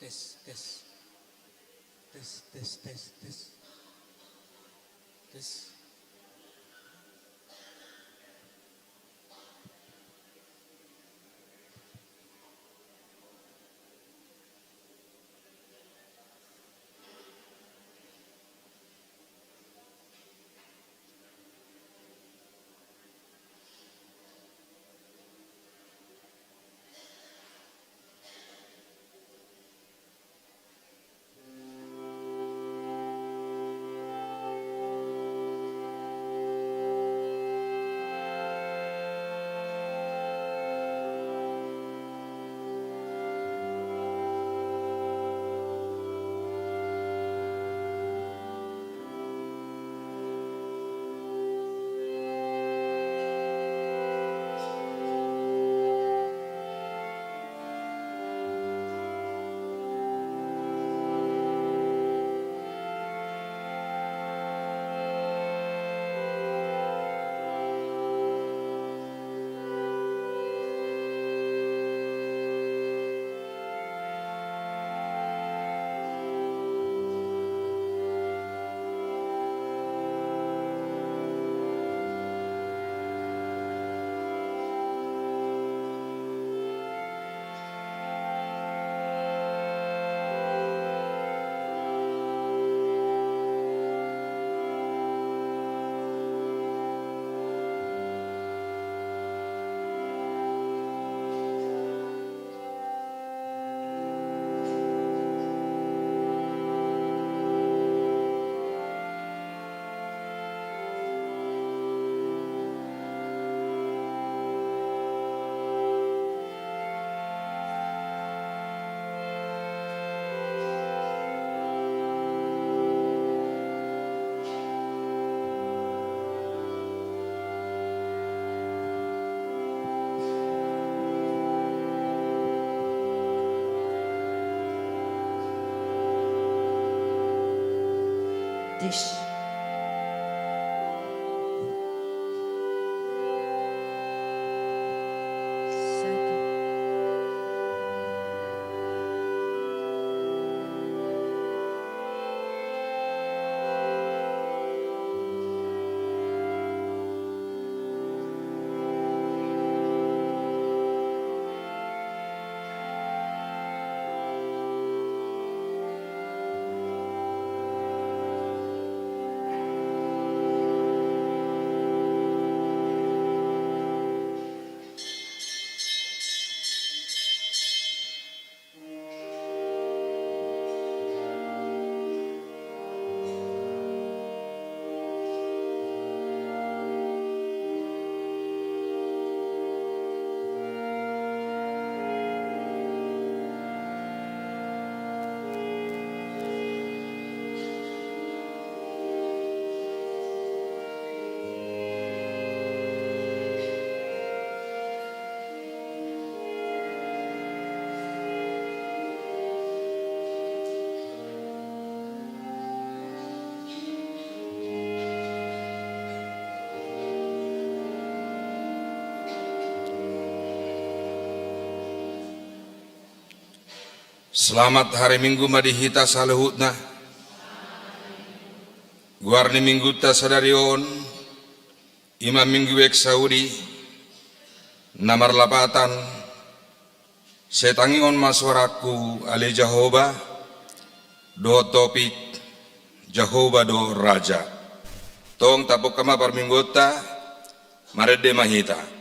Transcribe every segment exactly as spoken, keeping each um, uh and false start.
Tes, tes. Tes, tes, tes, tes. Tes. Selamat hari Minggu ma di hita saluhutna. Goar ni Minggunta sadari on, i ma Minggu Eksaudi, na marlapatan, Sai tangihon ma suarangku, ale Jahowa, dohot topik, Jahowa do Raja. Tong tapungka ma parmingguonta, marende ma hita.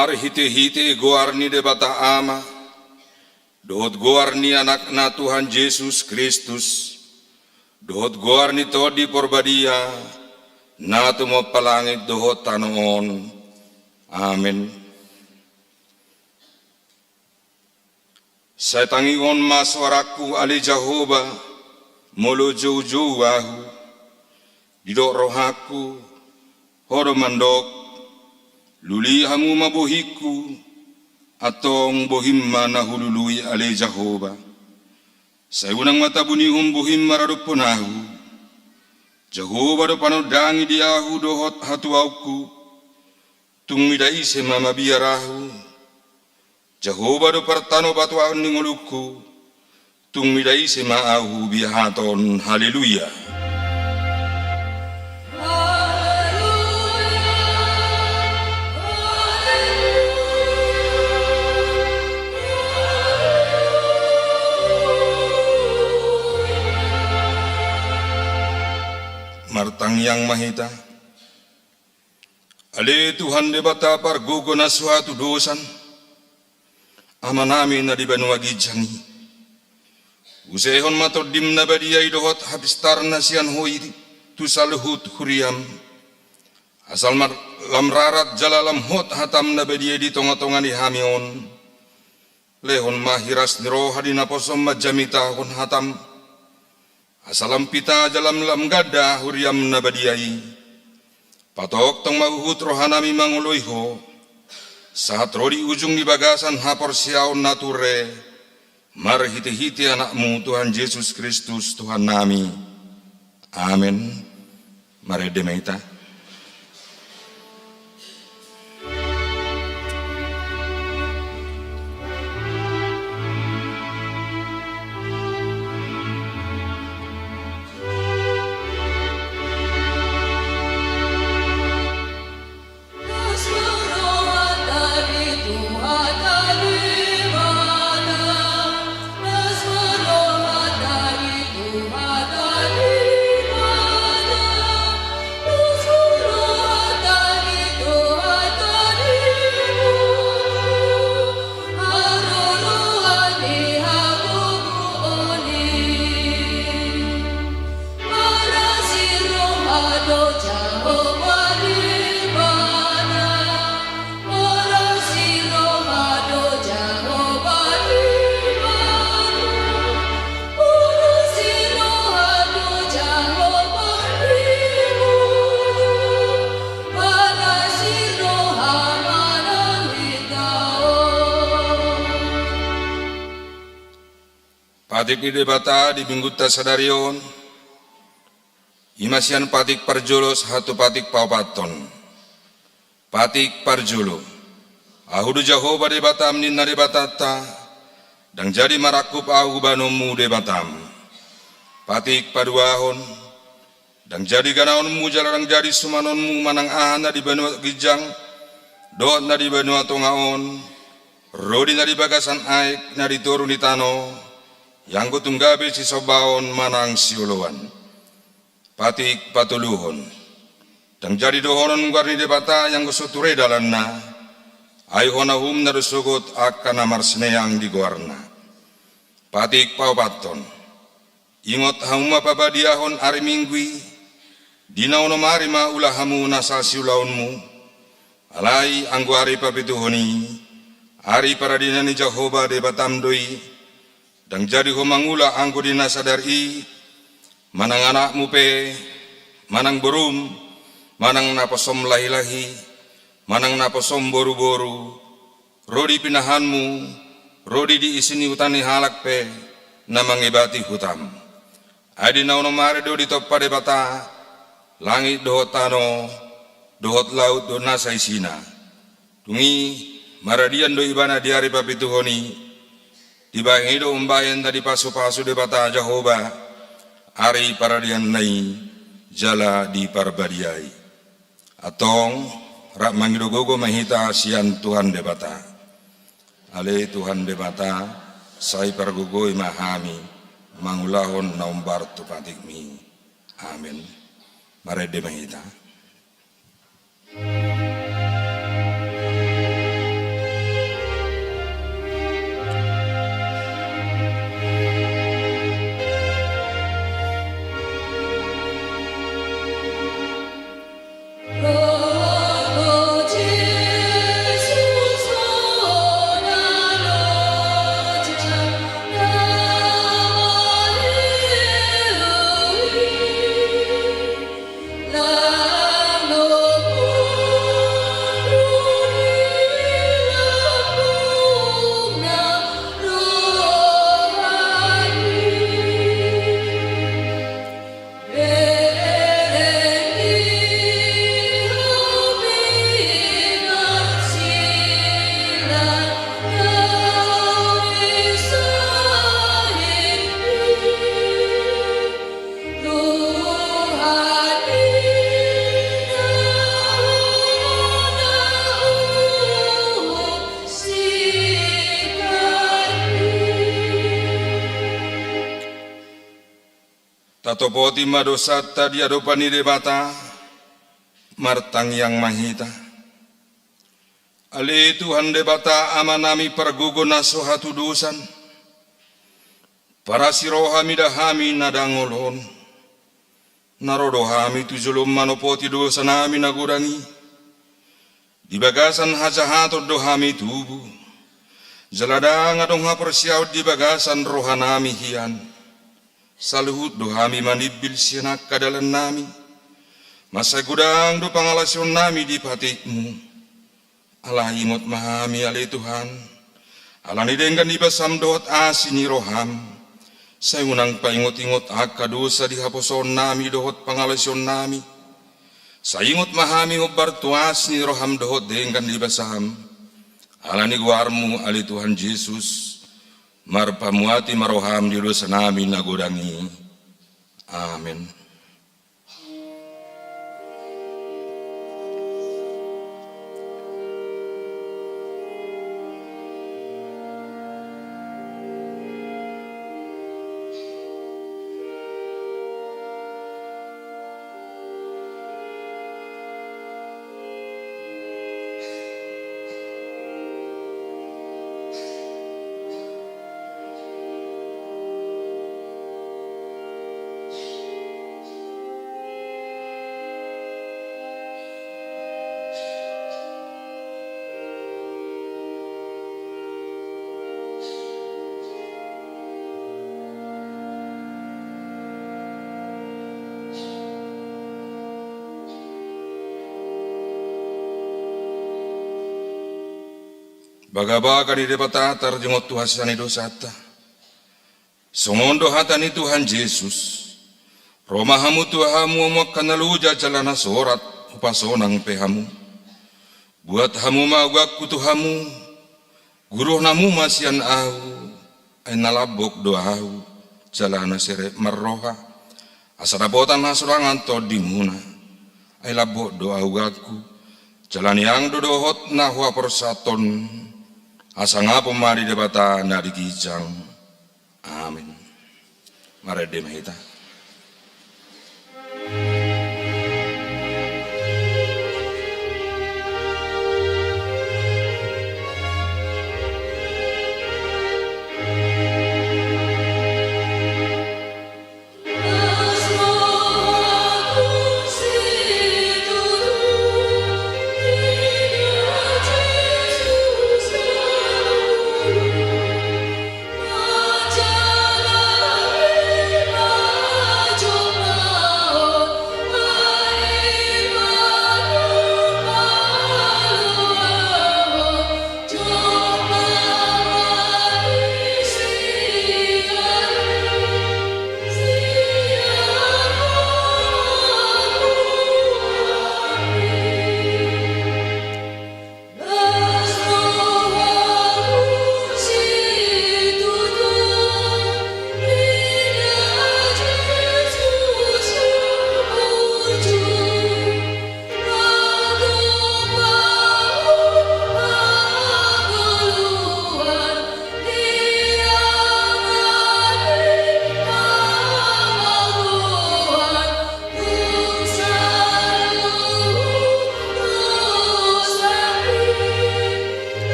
Marhitehite goar ni Debata Ama, dohot goar ni Anakna Tuhan Jesus Kristus, dohot goar ni Tondi Parbadia, na tumompa langit dohot tano on. Amen. Sai tangihon ma soarangku, ale Jahowa, molo joujou ahu. Didok rohangku, Ho do mandok: Lului hamu ma bohingku, antong bohim ma na hulului, ale Jahowa. Sai unang ma tabunihon bohim maradophon ahu. Jahowa do panondangi di ahu dohot hatuaonku. Tung mida ise ma mabiar ahu? Jahowa do partano patuaon ni ngolungku. Tung mida ise ma ahu biahaton? Haleluya. Martangiang ma hita. Ale Tuhan Debata pargogo na so hatudosan, Amanami na di banua ginjang i, usehon ma Tondim na badia i dohot hapistarna sian Ho i tu saluhut huriam, asal mar-, lam rarat jala lam hot hatam na badia i di tongatonga ni hami on. Lehon ma hiras ni roha di naposom manjamitahon hatam, asa lam pita jala lam ganda huriam na badia i. Patongtong ma huhut rohanami mangoloi Ho, sahat ro di ujung ni bagasan haporseaon na ture, marhitehite Anakmu Tuhan Jesus Kristus Tuhannami. Amen. Marende ma hita. Patik ni Debata di minggunta sadari on, i ma sian patik parjolo sahat tu patik paopathon. Patik parjolo. Ahu do Jahowa Debatam, ninna Debatanta, ndang jadi marangkup ahu bahenonmu Debatam. Patik paduahon. Ndang jadi ganaonmu jala ndang jadi sumanonmu manang aha na di banua ginjang dohot na di banua tonga on, ro di na di bagasan aek na di toru ni tano, ianggo tung gabe sisombaon manang sioloan. Patik patoluhon. Ndang jadi dohonon goar ni Debata ianggo so ture dalanna, ai hona uhumna do sogot angka na marsineang di goarna. Patik paopathon. Ingot hamu ma pabadiahon ari Minggu i, di na onom ari ma ula hamu nasa siulaonmu. Alai anggo ari papituhon i, ari paradian ni Jahowa Debatam do i, ndang jadi ho mangula anggo di na sadar i, manang anakmu pe, manang borum, manang naposom lahilahi, manang naposom boruboru, ro di pinahanmu, ro di diisi ni huta ni halak pe, na mangebati hutam. Ai di na onom ari do ditompa Debata langit dohot tano, dohot laut dohot nasa isina. Dung i, maradian do ibana di ari papituhon i, dibahen i do umbahen na dipasupasu Debata Jahowa ari paradianna i, jala diparbadiai. Antong, rap mangido gogo ma hita sian Tuhan Debata. Ale Tuhan Debata, sai pargogoi ma hami mangulahon na hombar tu patikmi. Amen. Marende ma hita. Tatopoti ma dosanta di adopan ni Debata. Martangiang ma hita. Ale Tuhan Debata, Amanami pargogo na so hatudosan, parasi roha mida hami na dangol on. Na ro do hami tu jolom manopoti dosanami na godang i. Di bagasan hajahaton do hami tubu. Jala ndang adong haporseaon di bagasan rohanami hian. Saluhut do hami manimbil sian angka dalannami. Mansai godang do pangalaosionnami di patikmu. Alai ingot ma hami, ale Tuhan, ala ni denggan ni basam dohot asi ni roham. Sai unang paingot-ingot angka dosa di haposoonnami dohot pangalaosionnami. Sai ingot ma hami hombar tu asi ni roham dohot denggan ni basam. Ala ni goarmu, ale Tuhan Jesus, marpamuati ma roham di dosanami na godang i. Amen. Bagabaga ni Debata tarjingot tu hasesaan ni dosanta. Songon do hata ni Tuhan Jesus: Ro ma hamu tu ahu hamu angka na loja jala na sorat, hupasonang pe hamu. Buat hamu ma ugangku tu hamu, gurhon hamu ma sian ahu, ai na lambok do ahu jala na serep marroha, asa dapotan hasorangan tondimuna. Ai lambok do ahu ugangku, jala niang do dohot na huhaporseathon. Hasangapon ma di Debata na di ginjang. Amen. Marende ma hita.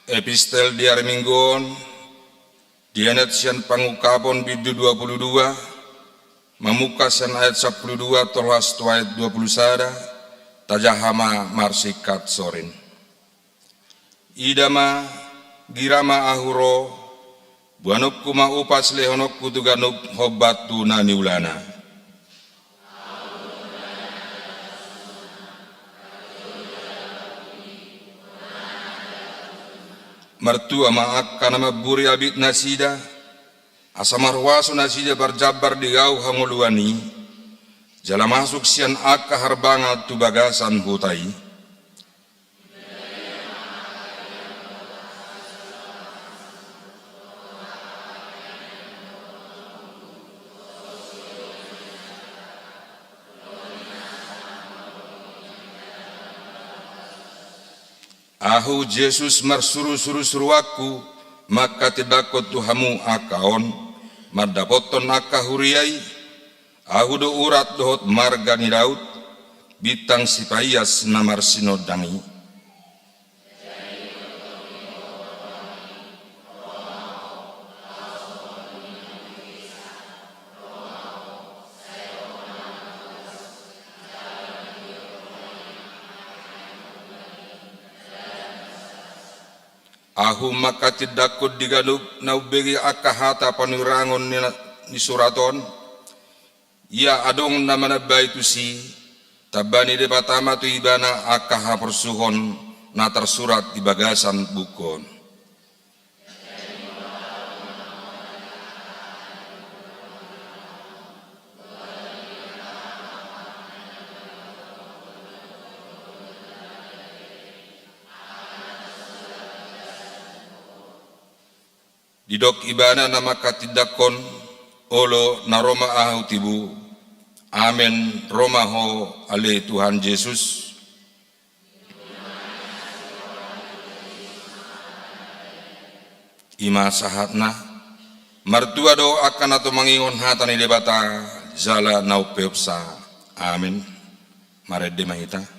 Epistel di ari Minggu on dienet sian Pangungkapon bindu dua puluh dua, mamungka sian ayat sampulu dua tolhas tu ayat dua puluh sada. Tajaha ma marsingkat sorin. Ida ma, Gira ma ahu ro, boanonku ma upas lehononku tu ganup hombar tu na niulana. Martua ma angka na mamburi abit nasida, asa marhuaso nasida parjambar di gau hangoluan i, jala masuk sian angka harbangan tu bagasan huta i. Ahu Jesus marsurusuruanku mangkatindangkon tu hamu angka on, mandapothon angka huria i. Ahu do urat dohot marga ni Daud, bintang sipaias na marsinondang i. Ahu mangkatindangkon di ganup na umbege angka hata panurirang ni, ni surat on. Ia adong na manambai tusi, tamba ni Debata ma tu ibana angka haporsuhon na tarsurat di bagasan buku on. Didok ibana na mangkatindangkon, olo, na ro ma ahu tibu. Amen, ro ma ho ale Tuhan Jesus. I ma sahatna. Martua do angka na tumangion hata ni Debata jala na umpeopsa. Amen. Marende ma hita.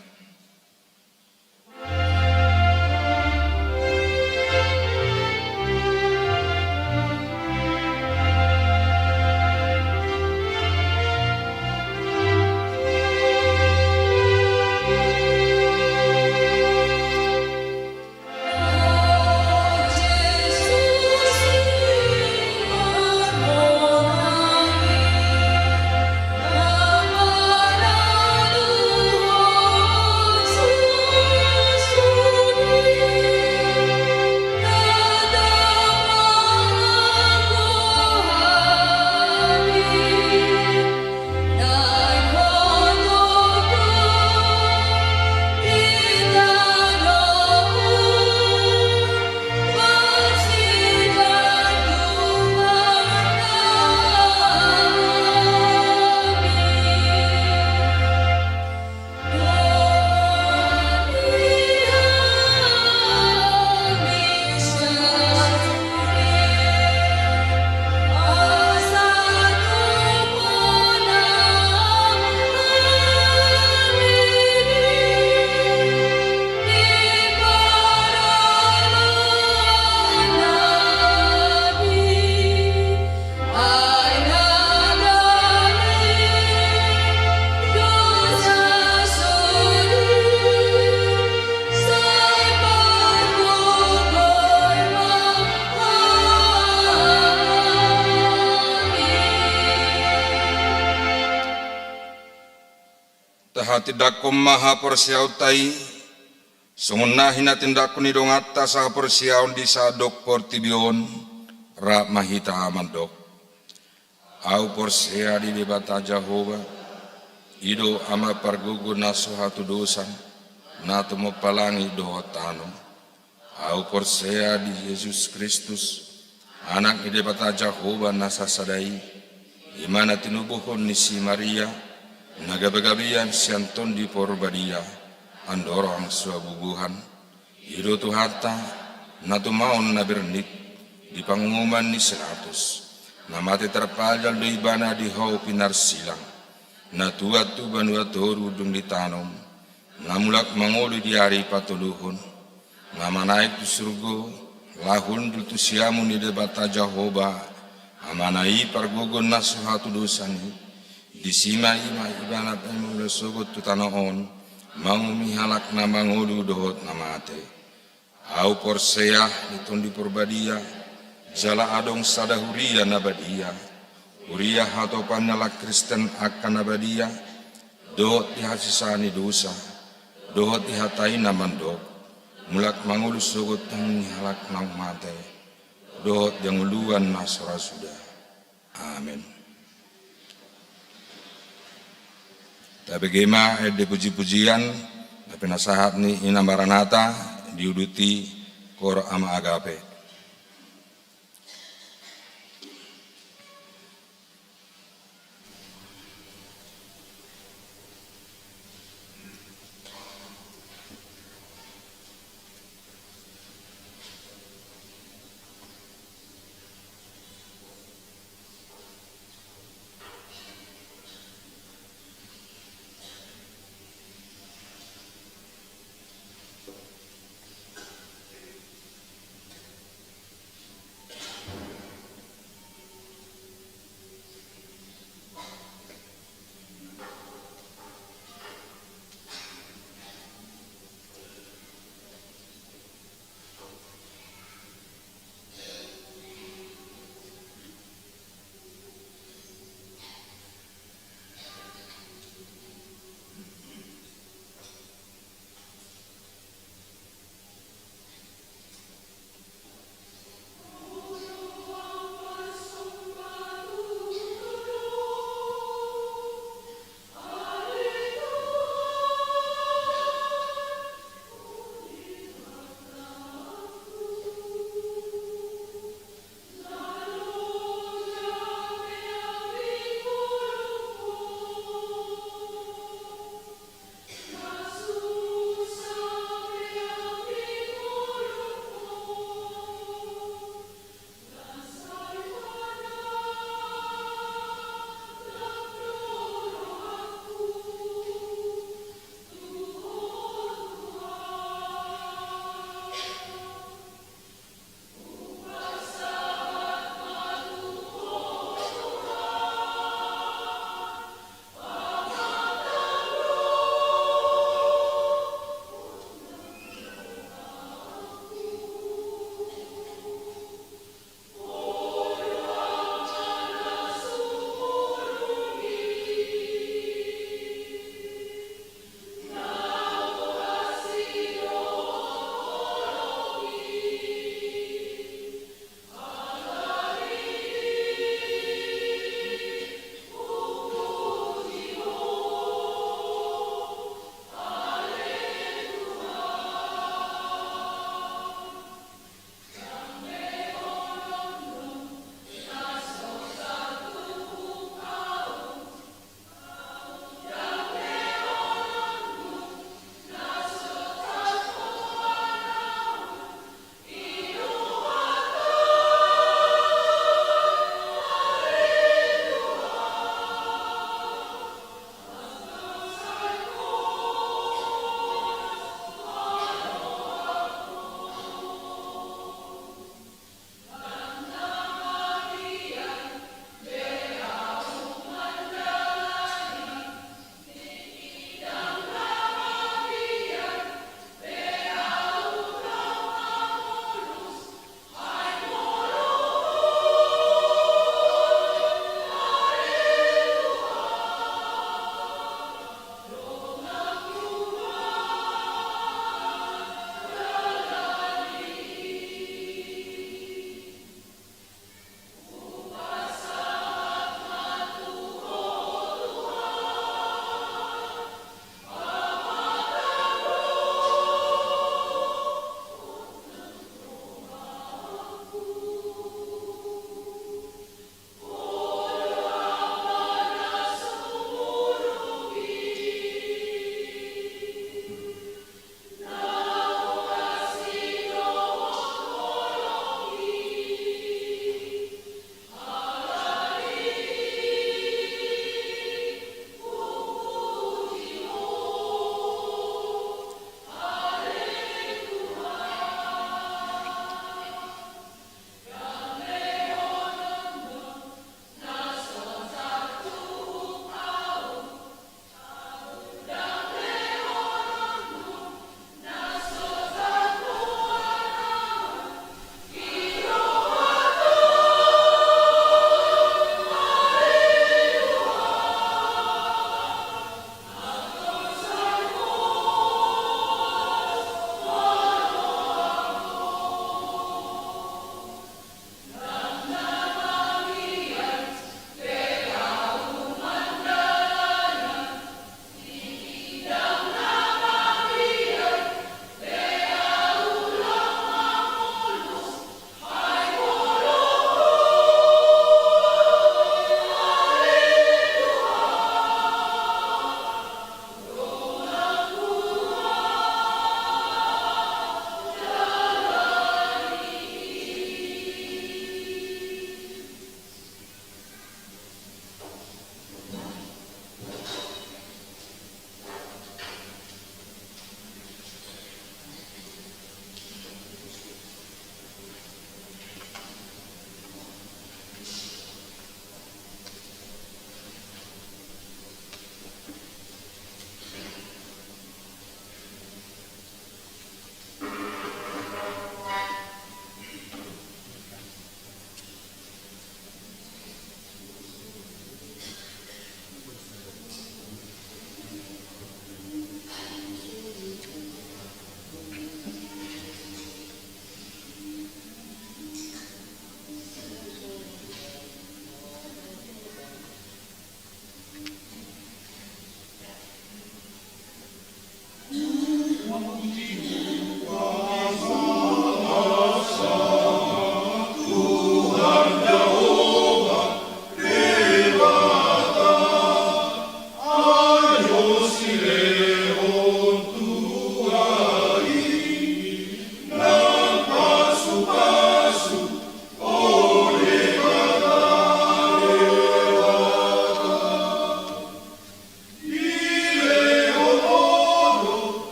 Tahatindangkon ma haporseaonta i, songon na hinatindangkon ni donganta sahaporseaon di sandok portibi on, rap ma hita mandok. Ahu porsea di Debata Jahowa, i do Ama pargogo na so hatudosan, na tumompa langit dohot tano. Ahu porsea di Jesus Kristus, Anak ni Debata Jahowa na sasada i, i ma na tinubuhon ni si Maria, na gabegabean sian Tondi Porbadia, andorang so habubuhan. I do Tuhanta, na tumaon na bernit, di panguhuman ni si Pilatus, na mate tarpajal do ibana di hau pinarsilang, na tuat tu banua toru dung ditanom, na mulak mangolu di ari patoluhon, na manaek tu surgo, laho hundul tu siamun ni Debata Jahowa, Amana i pargogo na so hatudosan i, disi ma i ma ibana paima molo sogot tu tano on, manguhumi halak na mangolu dohot na mate. Ahu porsea di Tondi Parbadia, jala adong sada huria na badia, huria hatopan ni halak Kristen angka na badia, dohot di hasesaan ni dosa, dohot di hata i na mandok, mulak mangolu sogot ni halak naung mate, dohot di hangoluan na so ra suda. Amen. Tabege ma ende pujipujian na pinasahat ni Inna Maranatha di udut i, Cor Ama Agape.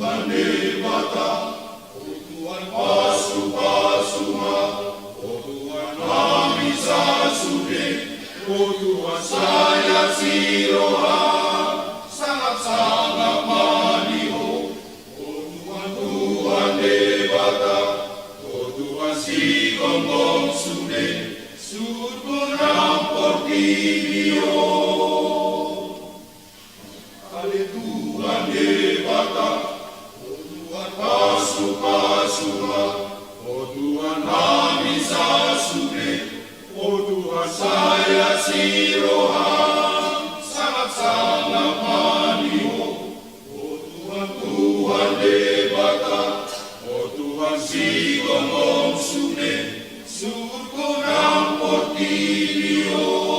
Debata, o Tuhan pasupasu ma, o Tuhan hami sasude, o Tuhan sayat siroha, sangap-sangap ma di Ho, o Tuhan, Tuhan Debata, o Tuhan sigomgom sude, surgo nang portibi on. Ale Tuhan Debata, o Tuhan pasupasu ma, o Tuhan hami sasude, o Tuhan sayat siroha, sangap-sangap ma di Ho, o Tuhan, Tuhan Debata, o Tuhan sigomgom sude, surgo nang portibi on.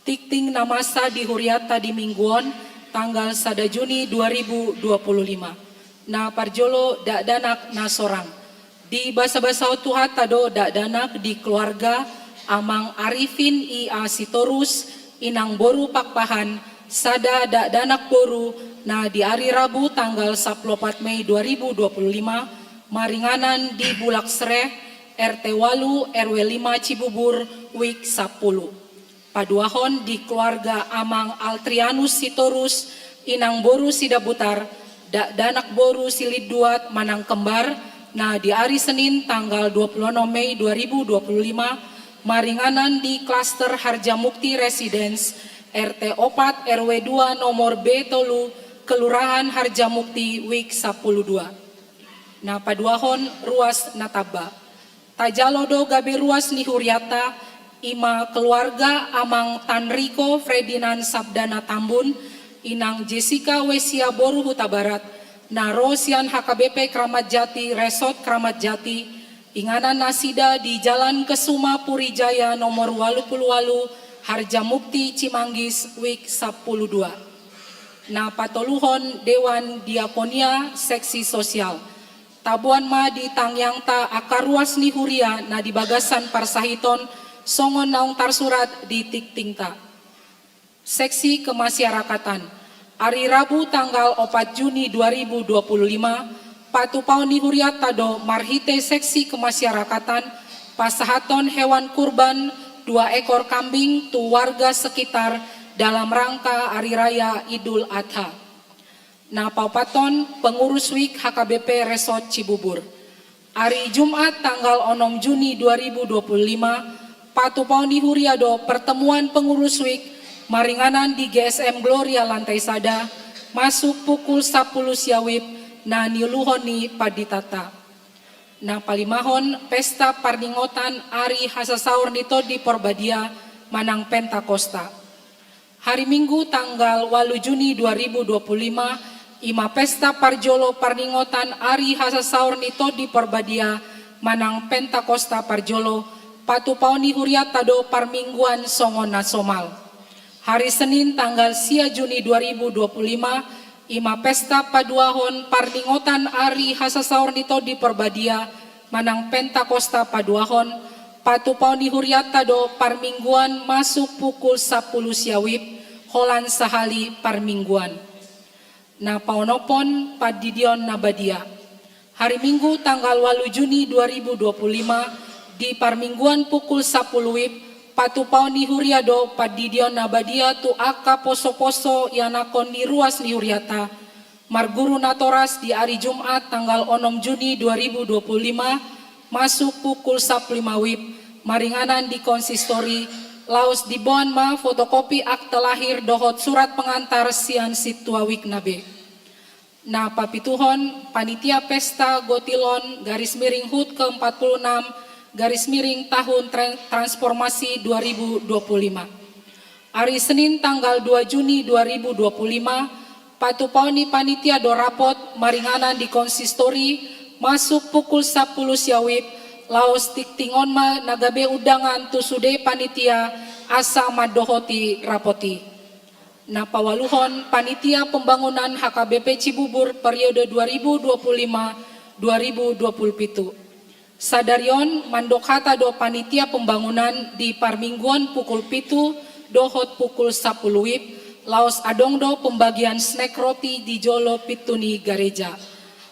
Tingting na masa di hurianta di Minggu on, tanggal sada Juni dua ribu dua puluh lima. Na parjolo, dakdanak na sorang. Dibasabasahon Tuhanta do dakdanak di keluarga Amang Arifin I A Sitorus, Inang boru Pakpahan, sada dakdanak boru, na di ari Rabu tanggal sampulu opat Mei dua ribu dua puluh lima, maringanan di Bulak Sreh, R T walu, R W lima Cibubur, WIK sampulu. Paduahon di keluarga Amang Altrianus Sitorus, Inang boru Sidabutar, dakdanak boru Silinduat manang kembar, na di ari Senin tanggal dua puluh onom Mei dua ribu dua puluh lima, maringanan di klaster Harjamukti Residence, R T opat, R W dua, nomor B tolu, Kelurahan Harjamukti, WIK sampulu dua. Na paduahon, ruas na tamba. Tajalo do gabe ruas ni hurianta, i ma keluarga Amang Tanriko Ferdinand Sabdana Tambun, Inang Jessica Wesia boru Hutabarat, na ro sian H K B P Kramat Jati, Resort Kramat Jati, inganan nasida di Jalan Kesuma Puri Jaya nomor walu pulu walu, Harjamukti, Cimanggis, WIK sampulu dua. Na patoluhon, Dewan Diakonia Seksi Sosial. Taboan ma di tangiangta angka ruas ni huria na di bagasan parsahiton, songon naung tarsurat di tingtingta. Seksi kemasyarakatan. Ari Rabu tanggal opat Juni dua ribu dua puluh lima, patupaon ni hurianta do marhite seksi kemasyarakatan, pasahathon hewan kurban dua ekor kambing tu warga sekitar dalam rangka Hari Raya Idul Adha. Na paopathon, pengurus WIK H K B P Resort Cibubur. Ari Jumat tanggal onom Juni dua ribu dua puluh lima, patupaon ni huria do pertemuan pengurus WIK maringanan di G S M Gloria lantai sada, masuk pukul sampulu sia WIB, na niuluhon ni panditanta. Na palimahon, pesta parningotan Ari Hasasaor ni Tondi Porbadia manang Pentakosta. Hari Minggu tanggal walu Juni dua ribu dua puluh lima, i ma pesta parjolo parningotan Ari Hasasaor ni Tondi Porbadia manang Pentakosta parjolo, patupaon ni hurianta do parmingguan songon na somal. Hari Senin tanggal sia Juni dua ribu dua puluh lima, i ma pesta paduahon parningotan Ari Hasasaor ni Tondi Porbadia manang Pentakosta paduahon, patupaon ni hurianta do parmingguan masuk pukul sampulu sia WIB, holan sahali parmingguan. Na paonomhon, pandidion na badia. Hari Minggu tanggal walu Juni dua ribu dua puluh lima, di parmingguan pukul sampulu WIB, Patupaon ni huria do pandidion na badia tu angka poso-poso ianakhon ni ruas ni huriata, marguru natoras di ari Jumat tanggal onom Juni dua ribu dua puluh lima, masuk pukul sampulu lima wib, maringanan di konsistori, laos diboan ma fotokopi akta lahir dohot surat pengantar sian sintua wikna be. Na papituhon, panitia pesta Gotilon garis miring hut ke empat puluh enam garis miring tahun tren-, transformasi dua ribu dua puluh lima. Ari Senin tanggal dua Juni dua ribu dua puluh lima, patupaon ni panitia do rapot maringanan di konsistori, masuk pukul sampulu sia wib, laos tingtingon ma na gabe undangan tu sude panitia asa mandohoti rapot i. Na pawaluhon, panitia pembangunan H K B P Cibubur periode dua ribu dua puluh lima dua ribu dua puluh pitu. Sadari on mandok hata do panitia pembangunan di parmingguon pukul pitu dohot pukul sampulu wib, laos adong do pembagian snack roti di jolo pintu ni gareja.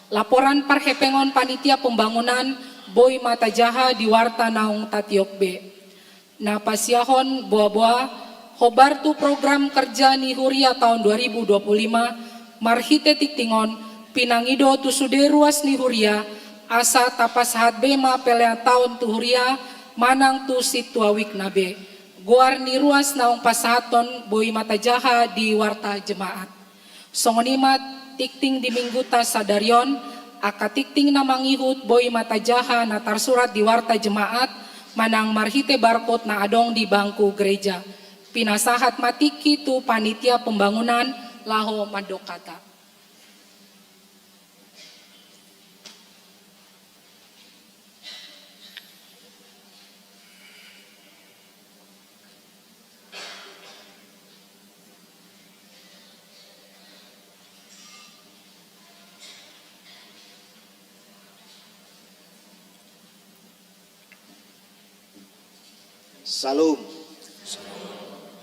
Laporan parhepengon panitia pembangunan boi ma tajaha di warta naung tatiop be. Na pasiahon boa-boa, hombar tu program kerja ni huria taon dua ribu dua puluh lima, marhite tingtingon, pinangido tu sude ruas ni huria, asa tapasahat be ma pelean taon tu huria, manang tu sintua wikna be. Goar ni ruas naung pasahathon boi ma tajaha di warta jemaat. Songon i ma tingting di mingguta sadari on, angka tingting na mangihut boi ma tajaha na tarsurat di warta jemaat, manang marhite barcode na adong di bangku gereja. Pinasahat ma tingki tu panitia pembangunan laho mandok hata. Salom.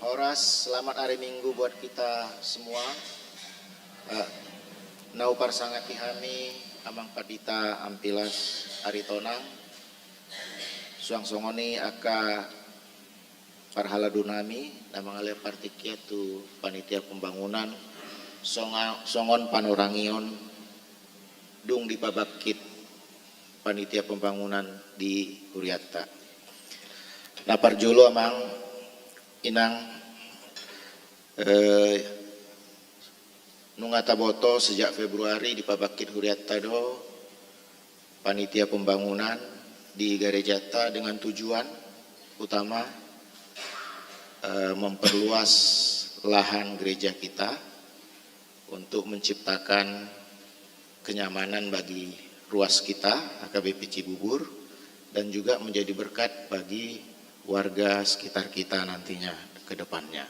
Horas, selamat hari Minggu buat kita semua. Eh, na huparsangap hami Amang Pandita Ampilas Aritonang. Suang songon i angka parhalado nami na mangalehon partingkian tu panitia pembangunan, songa-, songon panorangion dung dipabangkit panitia pembangunan di hurianta. Na parjolo Amang Inang, eh, nunga taboto sejak Februari dipabangkit hurianta do panitia pembangunan di garejanta dengan tujuan utama, eh, memperluas lahan gereja kita untuk menciptakan kenyamanan bagi ruas kita, H K B P Cibubur, dan juga menjadi berkat bagi warga sekitar kita nantinya ke depannya.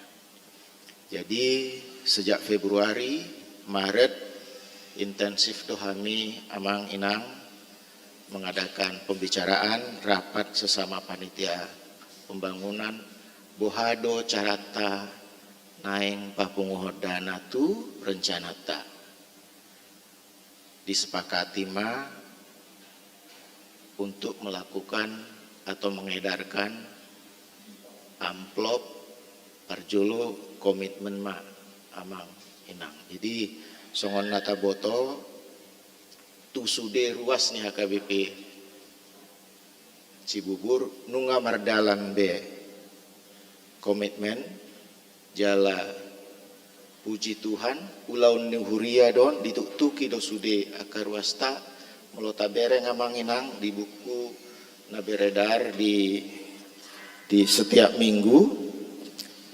Jadi, sejak Februari, Maret, intensif do hami Amang Inang mengadakan pembicaraan, rapat sesama panitia pembangunan, boha do caranta naeng papunguhon dana tu rencananta. Disepakati ma untuk melakukan atau mengedarkan amplop parjolo komitmen ma Amang Inang. Jadi songon na taboto tu sude ruas ni H K B P Cibubur nunga mardalan be komitmen, jala puji Tuhan, ulaon ni huria do on dituktuki do sude angka ruasta, molo tabereng Amang Inang di buku na beredar di, di setiap minggu,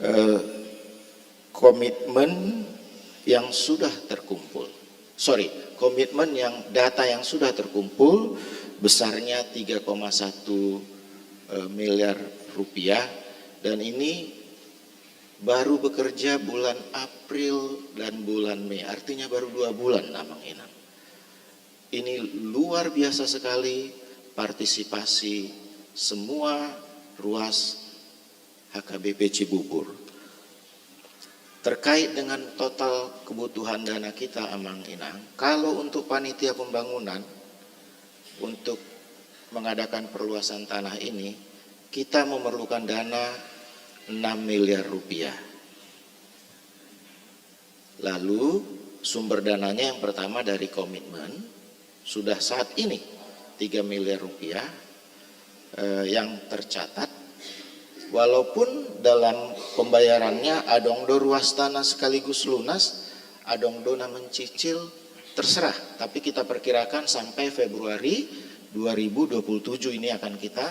eh, komitmen yang sudah terkumpul. Sorry, komitmen yang, data yang sudah terkumpul besarnya tiga koma satu, eh, miliar rupiah, dan ini baru bekerja bulan April dan bulan Mei, artinya baru dua bulan, Amang Inang. Ini luar biasa sekali partisipasi semua ruas H K B P Cibubur. Terkait dengan total kebutuhan dana kita, Amang Inang, kalau untuk panitia pembangunan, untuk mengadakan perluasan tanah ini, kita memerlukan dana enam miliar rupiah. Lalu sumber dananya yang pertama dari komitmen, sudah saat ini tiga miliar rupiah, eh, yang tercatat. Walaupun dalam pembayarannya adong do ruas tanah sekaligus lunas, adong do na mencicil, terserah. Tapi kita perkirakan sampai Februari dua ribu dua puluh tujuh ini akan kita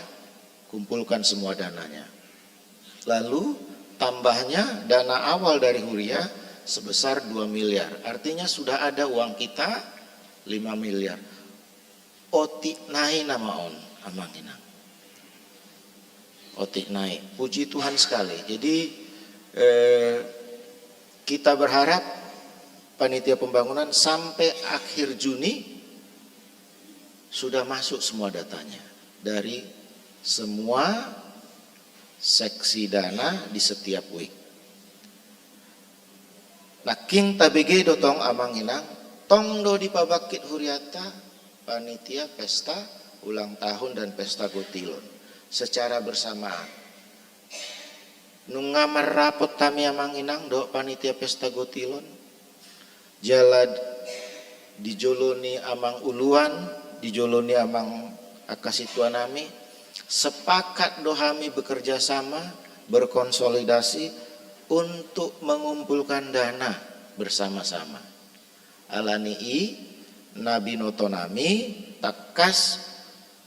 kumpulkan semua dananya. Lalu tambahnya dana awal dari Huria sebesar dua miliar. Artinya sudah ada uang kita lima miliar. Otik nai nama on, Amang Inang. Otik nai. Puji Tuhan sekali. Jadi, eh, kita berharap panitia pembangunan sampai akhir Juni sudah masuk semua datanya dari semua seksi dana di setiap week. Nangkin tabege do tong, Amang Inang, tong do dipabangkit hurianta panitia pesta ulang tahun dan pesta gotilon secara bersamaan. Nunga marrapot hami, Amang Inang, dohot panitia pesta gotilon. Jala di jolo ni amang uluan, di jolo ni amang angka situanami, sepakat do hami bekerja sama, berkonsolidasi untuk mengumpulkan dana bersama-sama. Ala ni i, na binotonami tangkas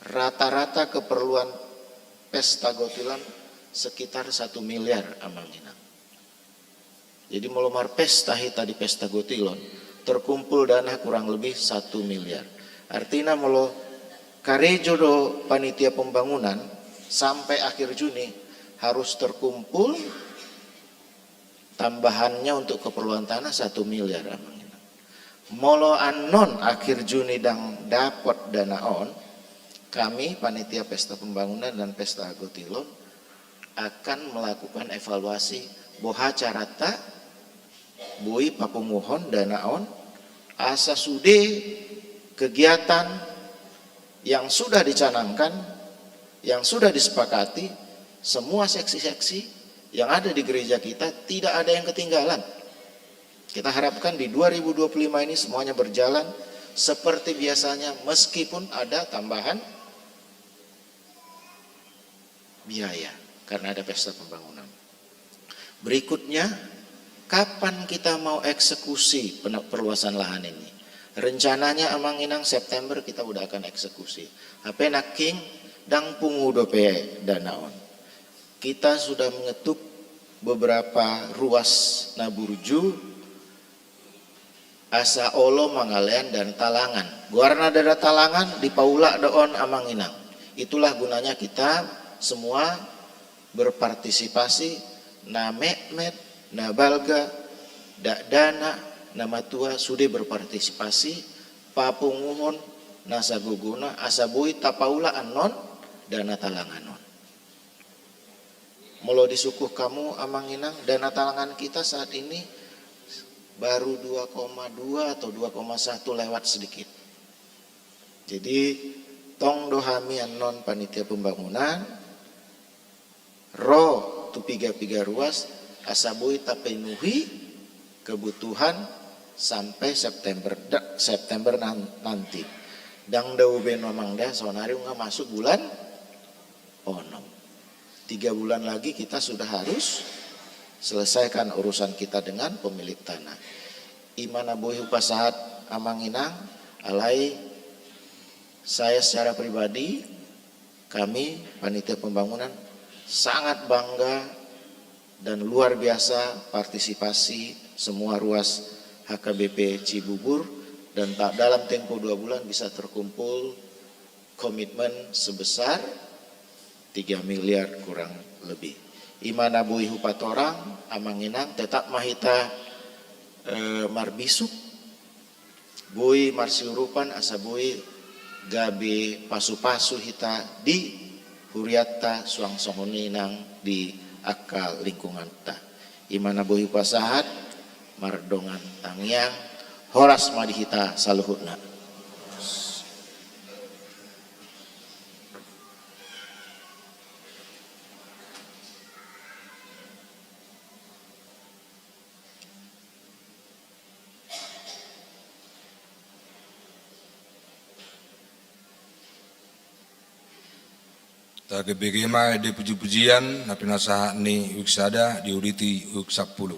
rata-rata keperluan pesta gotilon sekitar satu miliar, Amang Inang. Jadi molo marpesta hita di pesta gotilon, terkumpul dana kurang lebih satu miliar. Artina molo karejo do panitia pembangunan, sampai akhir Juni harus terkumpul tambahannya untuk keperluan tanah satu miliar, Amang Inang. Molo annon akhir Juni ndang dapot dana on, kami panitia pesta pembangunan dan pesta gotilon akan melakukan evaluasi boha caranta boi papunguhon dana on, asa sude kegiatan yang sudah dicanangkan, yang sudah disepakati, semua seksi-seksi yang ada di gereja kita tidak ada yang ketinggalan. Kita harapkan di dua ribu dua puluh lima ini semuanya berjalan seperti biasanya, meskipun ada tambahan biaya karena ada pesta pembangunan. Berikutnya, kapan kita mau eksekusi pene-, perluasan lahan ini? Rencananya, Amang Inang, September kita udah akan eksekusi. Hape nangkin ndang pungu dope dana on. Kita sudah mengetuk beberapa ruas na burju, asa olo mangalean dana talangan. Goarna dana talangan, dipaulak do on, Amang Inang. Itulah gunanya kita semua berpartisipasi, na metmet, na balga, dakdanak, na matua, sude berpartisipasi papunguhon nasa gogona, asa boi tapaulak annon dana talangan on. Molo disungkun hamu, Amang Inang, dana talangan kita saat ini baru dua koma dua atau dua koma satu, lewat sedikit. Jadi, tong do hami annon panitia pembangunan ro tu piga-piga ruas, asa boi tapenuhi kebutuhan sampai September, da-, September nan-, nanti. Ndang dao be, Amang, da, saonari nunga masuk bulan onom. Tiga bulan lagi kita sudah harus selesaikan urusan kita dengan pemilik tanah. I ma na boi hupasahat, Amang Inang, alai saya secara pribadi, kami panitia pembangunan sangat bangga dan luar biasa partisipasi semua ruas H K B P Cibubur, dan ta-, dalam tempo dua bulan bisa terkumpul komitmen sebesar tiga miliar kurang lebih. I ma na boi hupatorang, Amang Inang, tetap ma hita, eh, marbisuk, boi marsiurupan asa boi gabe pasu-pasu hita di hurianta, suang songon i nang di angka lingkunganta. I ma na boi hupasahat, mardongan tangiang, horas ma di hita saluhutna. Tagebege ma ende pujipujian na pinasahat ni uik sada diuditi uik sampulu.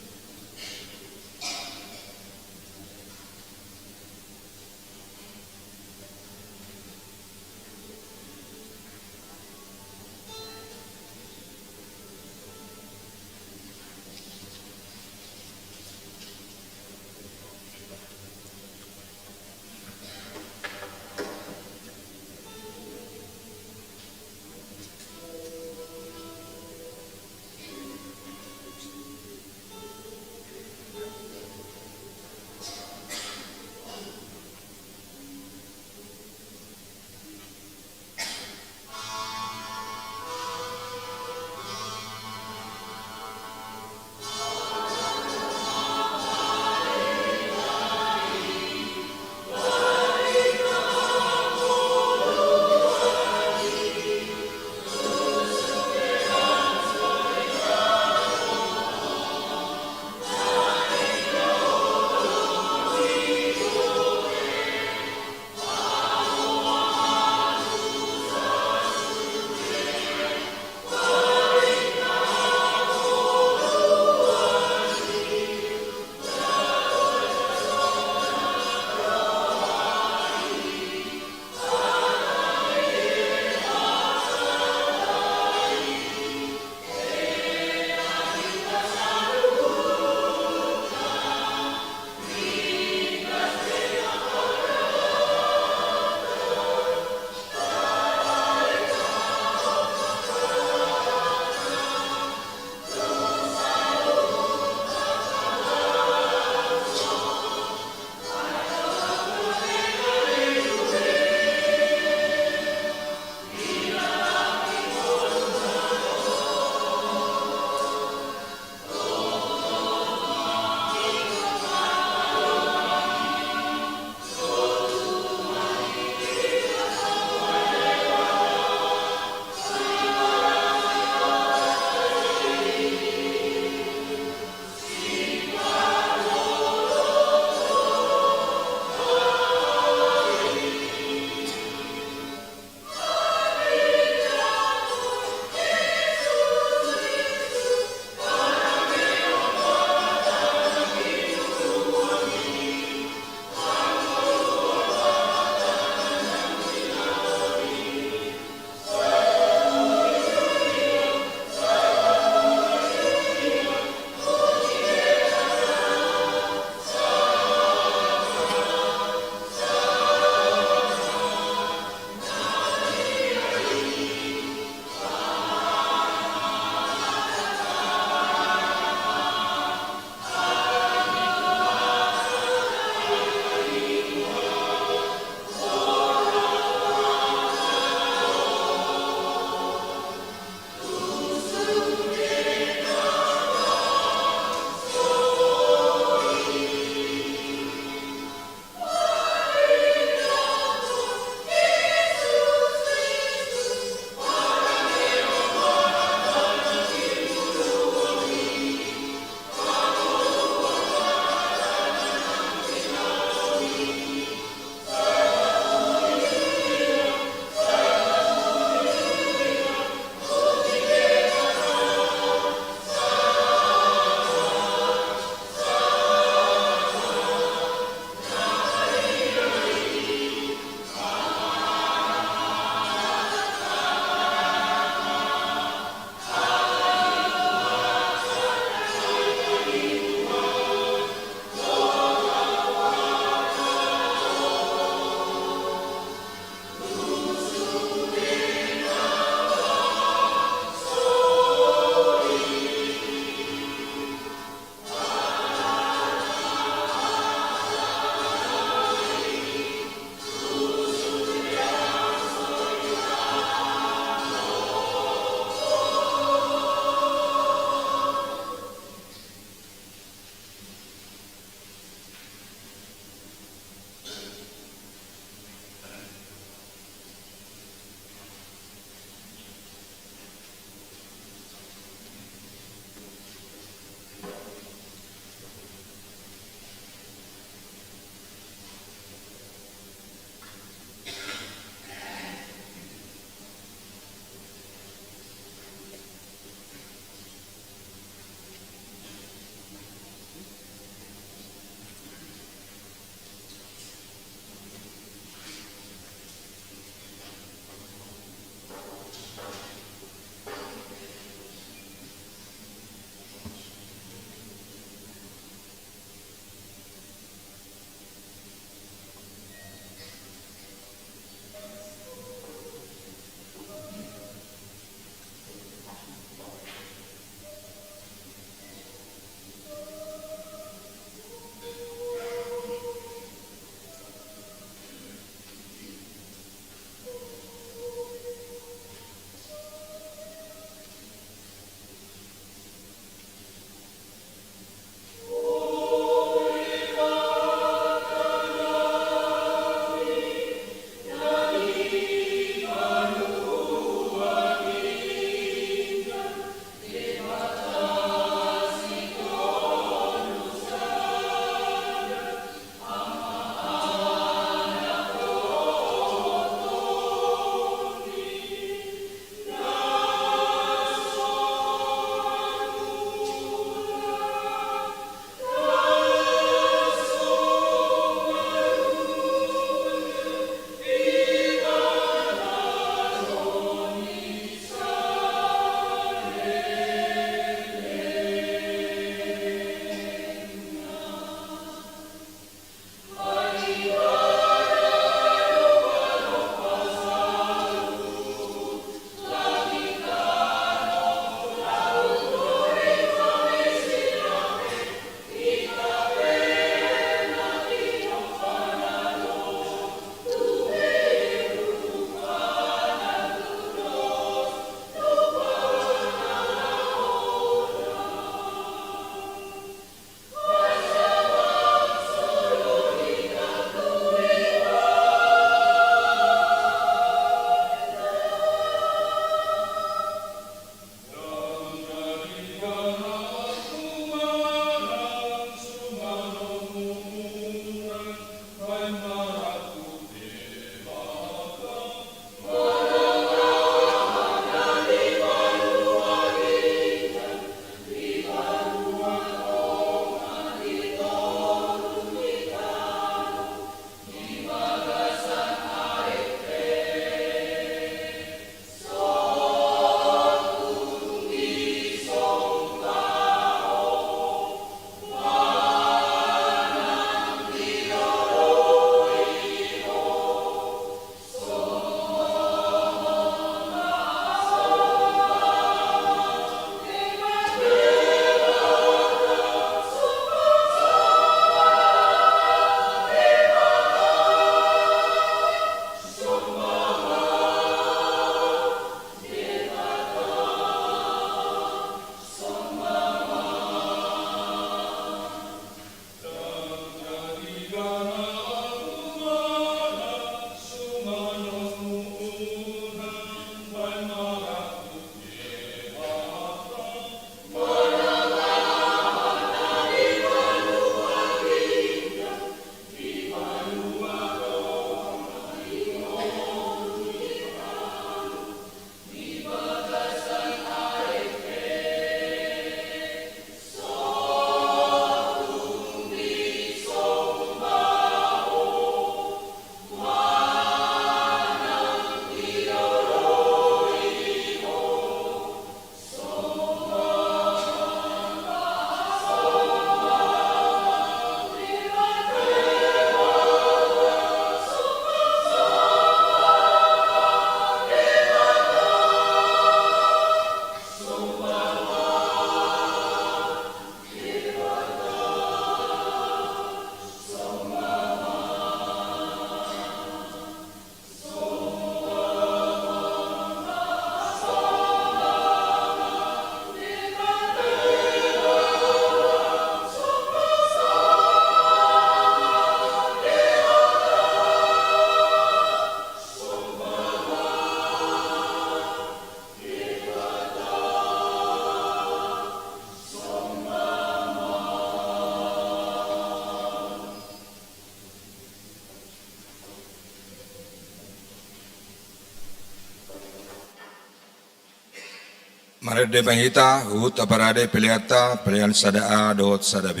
Marende ma hita huhut parade peleanta, pelean sada A dohot sada B.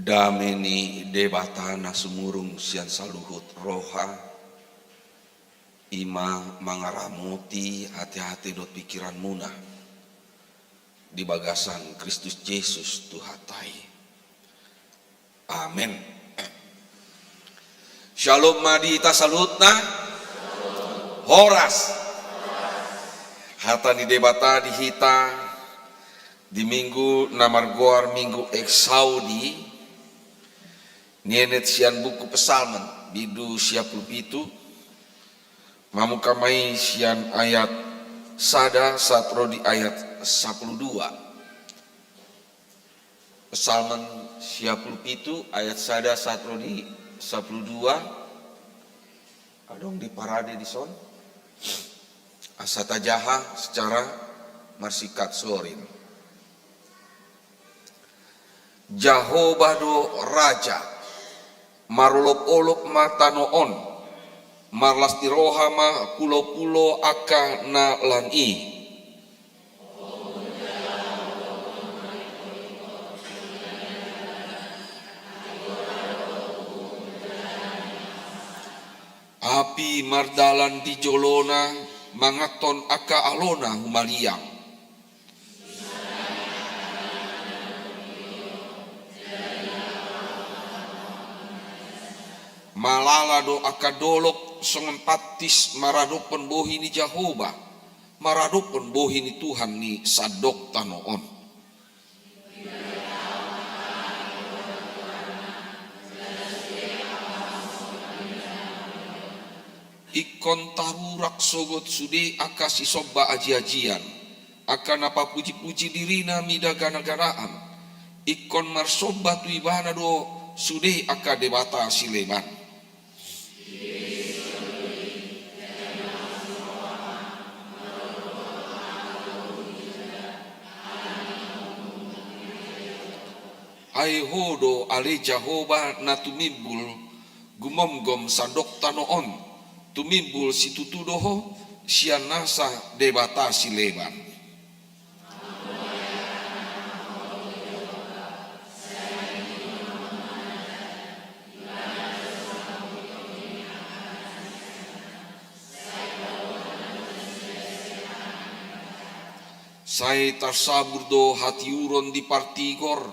Dame ni Debata na sumurung sian saluhut roha, i ma mangaramoti ateate dohot pingkiranmuna. Di bagasan Kristus Jesus Tuhanta i. Amen. Syalom ma di hita saluhutna. Horas. Hata ni Debata di hita di Minggu na margoar Minggu Exaudi, nienet sian buku Psalmen, bindu sia pulu pitu, mamungka ma i sian ayat sada sahat ro di ayat sapulu dua. Psalmen sia pulu pitu ayat sada sahat ro di sapulu dua. Adong di parade dison. Asa tajaha secara marsingkat sorin. Jahowa do Raja, marolopolop ma tano on, marlas ni roha ma pulopulo angka na lan i. Api mardalan di jolona, manganhon angka alona humaliang. Malala do angka dolok songon pattis maradophon bohi ni Jahowa, maradophon bohi ni Tuhan ni sandok tano on. Ingkon tarurak sogot sude angka sisomba ajiajian, angka na papujipuji dirina mida ganaganaan. Ingkon marsomba tu Ibana do sude angka debata sileban. Ai Ho do ale Jahowa na tumimbul gumomgom sandok tano on, tumimbul situtu do Ho sian nasa debata sileban. Sai tarsabur do hatiuron di partigor,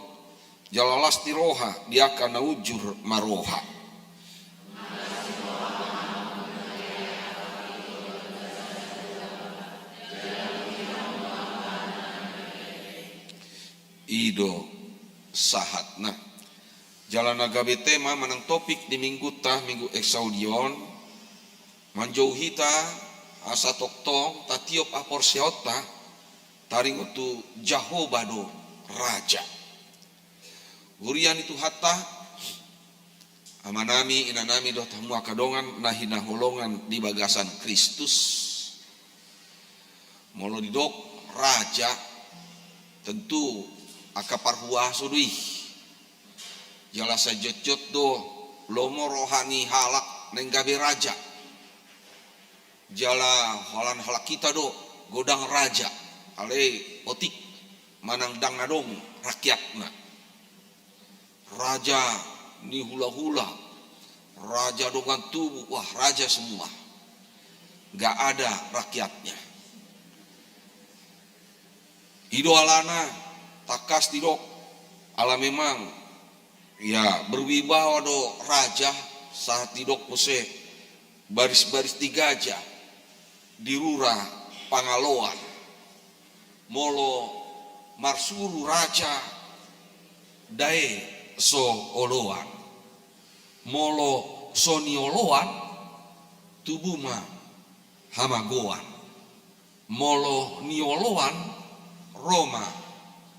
jala las ni roha di angka na unjur maroha. I do sahatna. Jala na gabe tema manang topik di minggunta, Minggu Exaudi on, manjou hita asa tongtong tatiop haporseaonta taringot tu Jahowa do Raja. Huria ni Tuhanta, amanami, inanami dohot hamu angka dongan na hinaholongan di bagasan Kristus. Molo didok raja, tentu angka parhuaso do i. Jala sai jotjot do lomo roha ni halak naeng gabe raja. Jala holan halak hita do godang raja, alai otik manang ndang adong rakyatna. Raja ni hulahula, raja dongan tubu, wah, raja semua. Nggak ada rakyatnya. I do alana tangkas didok, ala memang, ya, berwibawa do raja sahat didok muse baris-baris ni gajah di rura pangaloan. Molo marsuru raja dae so oloan. Molo so nioloan, tubu ma hamagoan. Molo nioloan, ro ma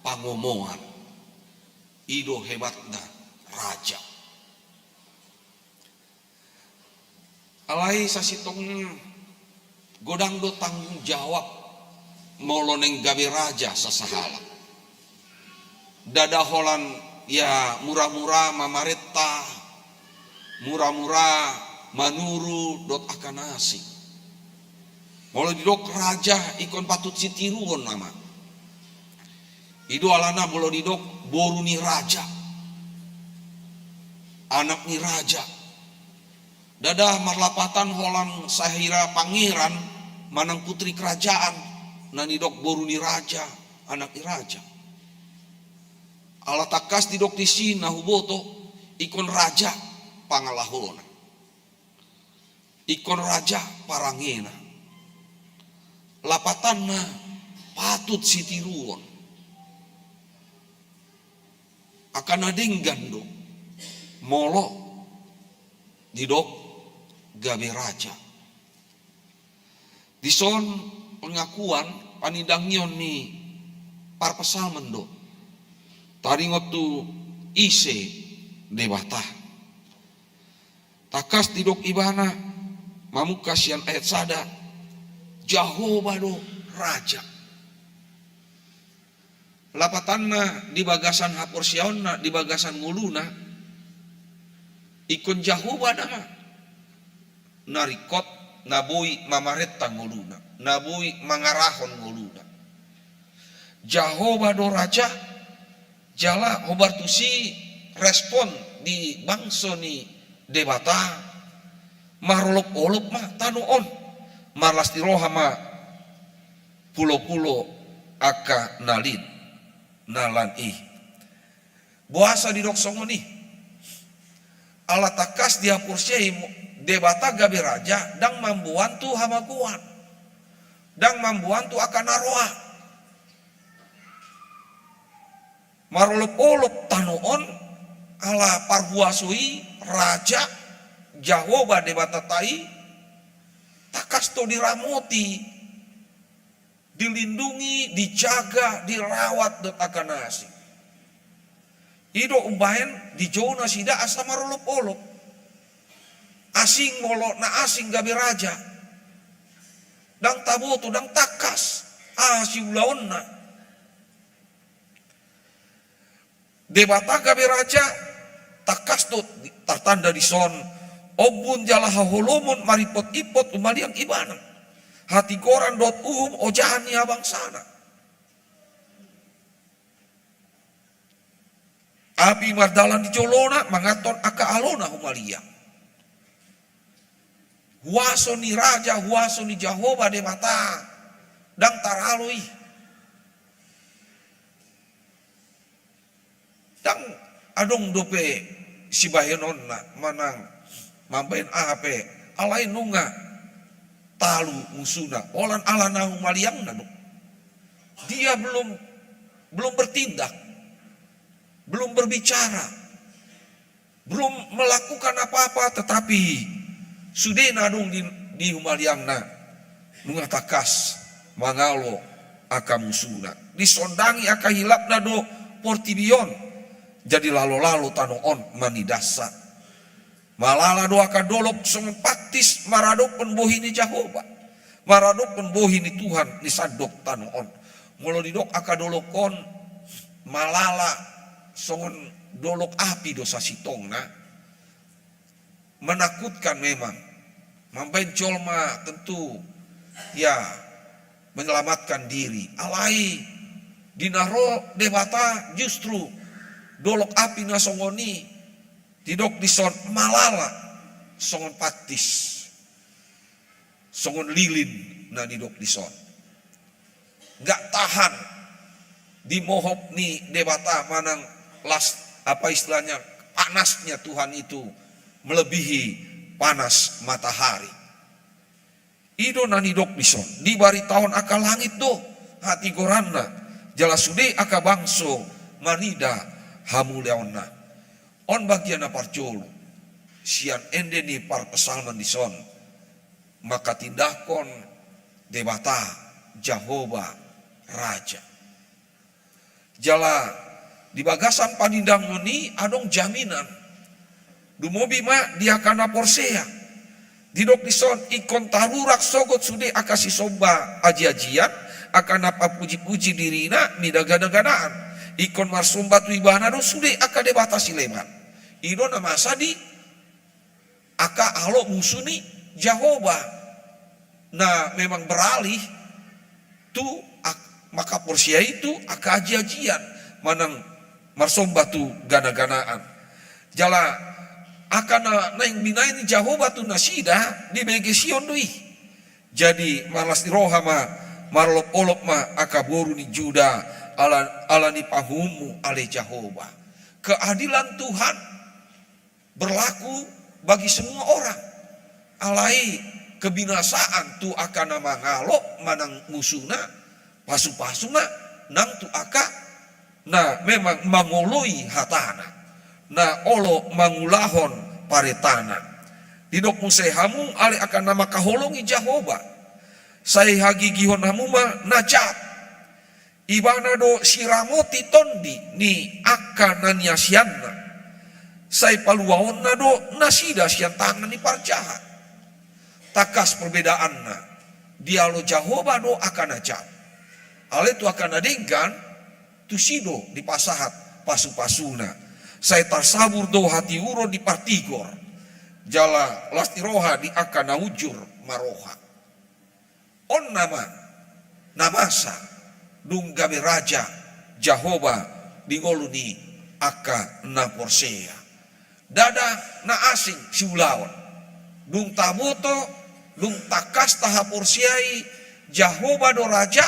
pangomoan. I do hebatna raja. Alai sasintongna godang do tanggung jawab molo naeng gabe raja sasahalak. Ndada holan, ya, mura-mura mamarenta, mura-mura manuru dohot angka na asing. Molo didok raja, ingkon patut sitiruon nama. I do alana molo didok boru ni raja, anak ni raja. Ndada marlapatan holan sahira pangeran manang putri kerajaan na nidok boru ni raja. anak ni raja. Ala tangkas didok disi na huboto, ingkon raja pangalahona, ingkon raja parangena. Lapatanna patut sitiruon. Angka na denggan do molo didok gabe raja. Dison pengakuan, panindangion ni parpsalmen do taringot tu ise Debata. Tangkas didok ibana, mamungka sian ayat sada, Jahowa do raja. Lapatanna di bagasan haporseaonna, di bagasan ngoluna, ingkon Jahowa nama na ringkot, na boi mamarenta ngoluna, na boi mangarahon ngoluna. Jahowa do raja. Jala hombar tusi respon di bangso ni Debata, marolopolop ma tano on, marlas ni roha ma pulopulo angka na lin, na lan i. Boasa didok songon i? Ala tangkas dihaporseai Debata gabe raja, ndang mamboan tu hamagoan, ndang mamboan tu angka na roa. Marolopolop tano on, ala parhuaso i, raja, Jahowa Debatanta i, tangkas do diramoti, dilindungi, dijaga, dirawat dohot angka na asing. I do umbahen dijou nasida asa marolopolop. Asing molo na asing gabe raja, ndang taboto, ndang tangkas aha siulaonna. Debata gabe raja, tangkas do tartanda dison ombun jala haholomon marimpot-impot humaliang ibana. Hatigoran dohot uhum ojahan ni habangsana. Api mardalan di jolona manganhon angka alona humaliang. Huaso ni raja, huaso ni Jahowa Debata, ndang taralo i. Ndang adong dope sibahenonna manang mambahen aha pe, alai nunga talu musuna, holan ala na humaliangna do. Dia belum, belum bertindak, belum berbicara, belum melakukan apa-apa, tetapi sude na adong di, di humaliangna nunga tangkas mangalo angka musuna. Disondangi angka hilapna do portibi on, jadi lalo-lalo tano on manidansa. Malala do angka dolok songon pattis maradophon bohi ni Jahowa, maradophon bohi ni Tuhan ni sandok tano on. Molo didok angka dolok on malala songon dolok api do sasintongna, menakutkan memang. Mambahen jolma tentu, ya, menyelamatkan diri. Alai di na ro Debata justru dolok api na songon i didok dison malala songon pattis, songon lilin na didok dison. Nggak tahan di mohop ni Debata manang las, apa istilahnya, panasnya Tuhan itu melebihi panas matahari. I do na nidok dison, dibaritahon angka langit do hatigoranna, jala sude angka bangso marida hamuliaonna. On bagian na parjolo sian ende ni parpsalmen dison, mangkatindangkon Debata, Jahowa, Raja. Jala di bagasan panindangon i adong jaminan. Dumobi ma di angka na porsea. Didok dison, ingkon tarurak sogot sude angka sisomba ajiajian, angka na papujipuji dirina mida ganaganaan. Ingkon marsomba tu ibana do sude angka debata sileban. I do na masa di angka alo musu ni Jahowa, na memang beralih tu ak-, mangkaporseai tu angka ajiajian manang marsomba tu ganaganaan. Jala angka na naeng binahen ni Jahowa tu nasida dibege Sion do i. Jadi marlas ni roha ma Marolopolop ma angka boru ni Juda ala, ala ni panguhummu, ale Jahowa. Keadilan Tuhan berlaku bagi semua orang. Alai kebinasaan tu angka na mangalo manang musuna, pasupasu ma nang tu angka na memang mangoloi hatana, na olo mangulahon paretana. Didok muse hamu, ale angka na mangkaholongi Jahowa, sai hagigihon hamu ma na jat. Ibana do siramoti tondi ni angka na niasianna, sai paluaonna do nasida sian tangan ni parjahat. Tangkas perbedaanna, dialo Jahowa do angka na jat. Alai tu angka na denggan, tusi do dipasahat pasupasuna. Sai tarsabur do hatiuron di partigor, jala las ni roha di angka na unjur maroha. On nama na masa dung gabe raja Jahowa di ngolu ni angka na porsea. Ndada na asing siulaon. Dung taboto, dung tangkas tahaporseai Jahowa do raja,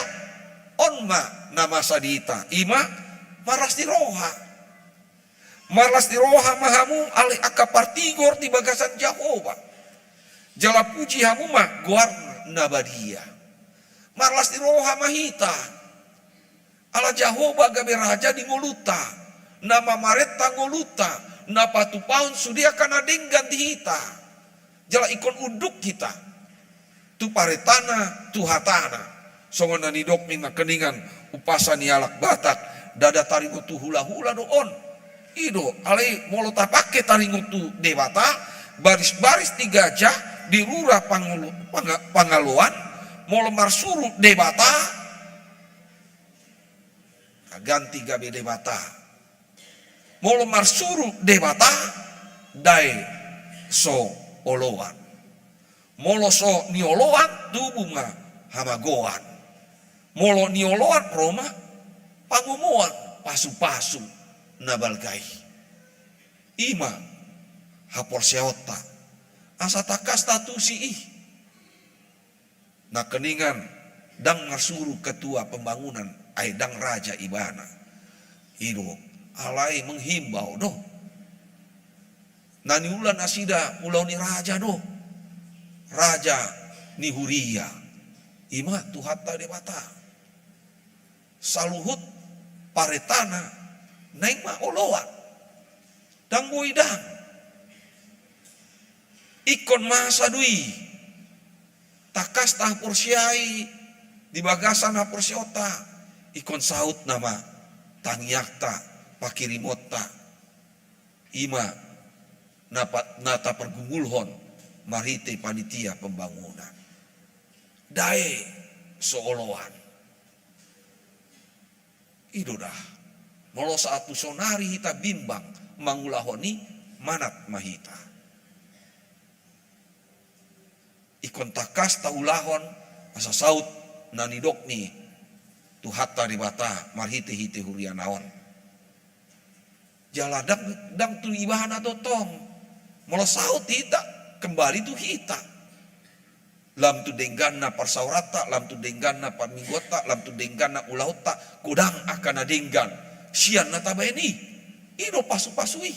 on ma na masa di hita, i ma marlas ni roha. Marlas ni roha ma hamu, ale angka partigor di bagasan Jahowa. Jala puji hamu ma goarna na badia. Marlas ni roha ma hita. Ala Jahowa gabe raja di ngolunta, na mamarenta ngolunta, na patupahon sude angka na denggan di hita. Jala ingkon unduk hita tu parentana, tu hatana. Songon na nidok ni nangkiningan umpasa ni halak Batak, ndada taringot tu hulahula do on. I do, alai molo tapangke taringot tu Debata, barisbaris ni gajah di rura pangolo-, panga-, pangaloan, molo marsuru Debata, ganti gabe Debata. Molo marsuru Debata, dae so oloan. Molo so nioloan, tubu ma hamagoan. Molo nioloan, ro ma pangomoan, pasupasu na balga i. I ma haporseaonta, asa tangkas tatusi i. Nangkiningan ndang marsuru ketua pembangunan, ai ndang raja ibana. I do, alai menghimbau do. Na niula nasida ulaon ni raja do. Raja ni huria, i ma Tuhanta Debata. Saluhut parentana naeng ma oloan. Ndang boi ndang. Ingkon masa do i. Tangkas tahaporseai di bagasan haporseaonta, ingkon saut nama tangiangta, pangkirimonta. I ma na pa-, na tapargumulhon marhite panitia pembangunan. Dae so oloan. I do da. Molo sahat tu sonari hita bimbang mangulahon i, manat ma hita. Ingkon tangkas taulahon asa saut na nidok ni Tuhanta Debata marhitehite huriana on. Jala ndang, ndang tu ibana do tong. Molo saut hita, kembali tu hita. Lam tu dengganna parsaoranta, lam tu dengganna parmingguonta, lam tu dengganna ulaonta, godang angka na denggan sian na tabaen i. I do pasupasu i.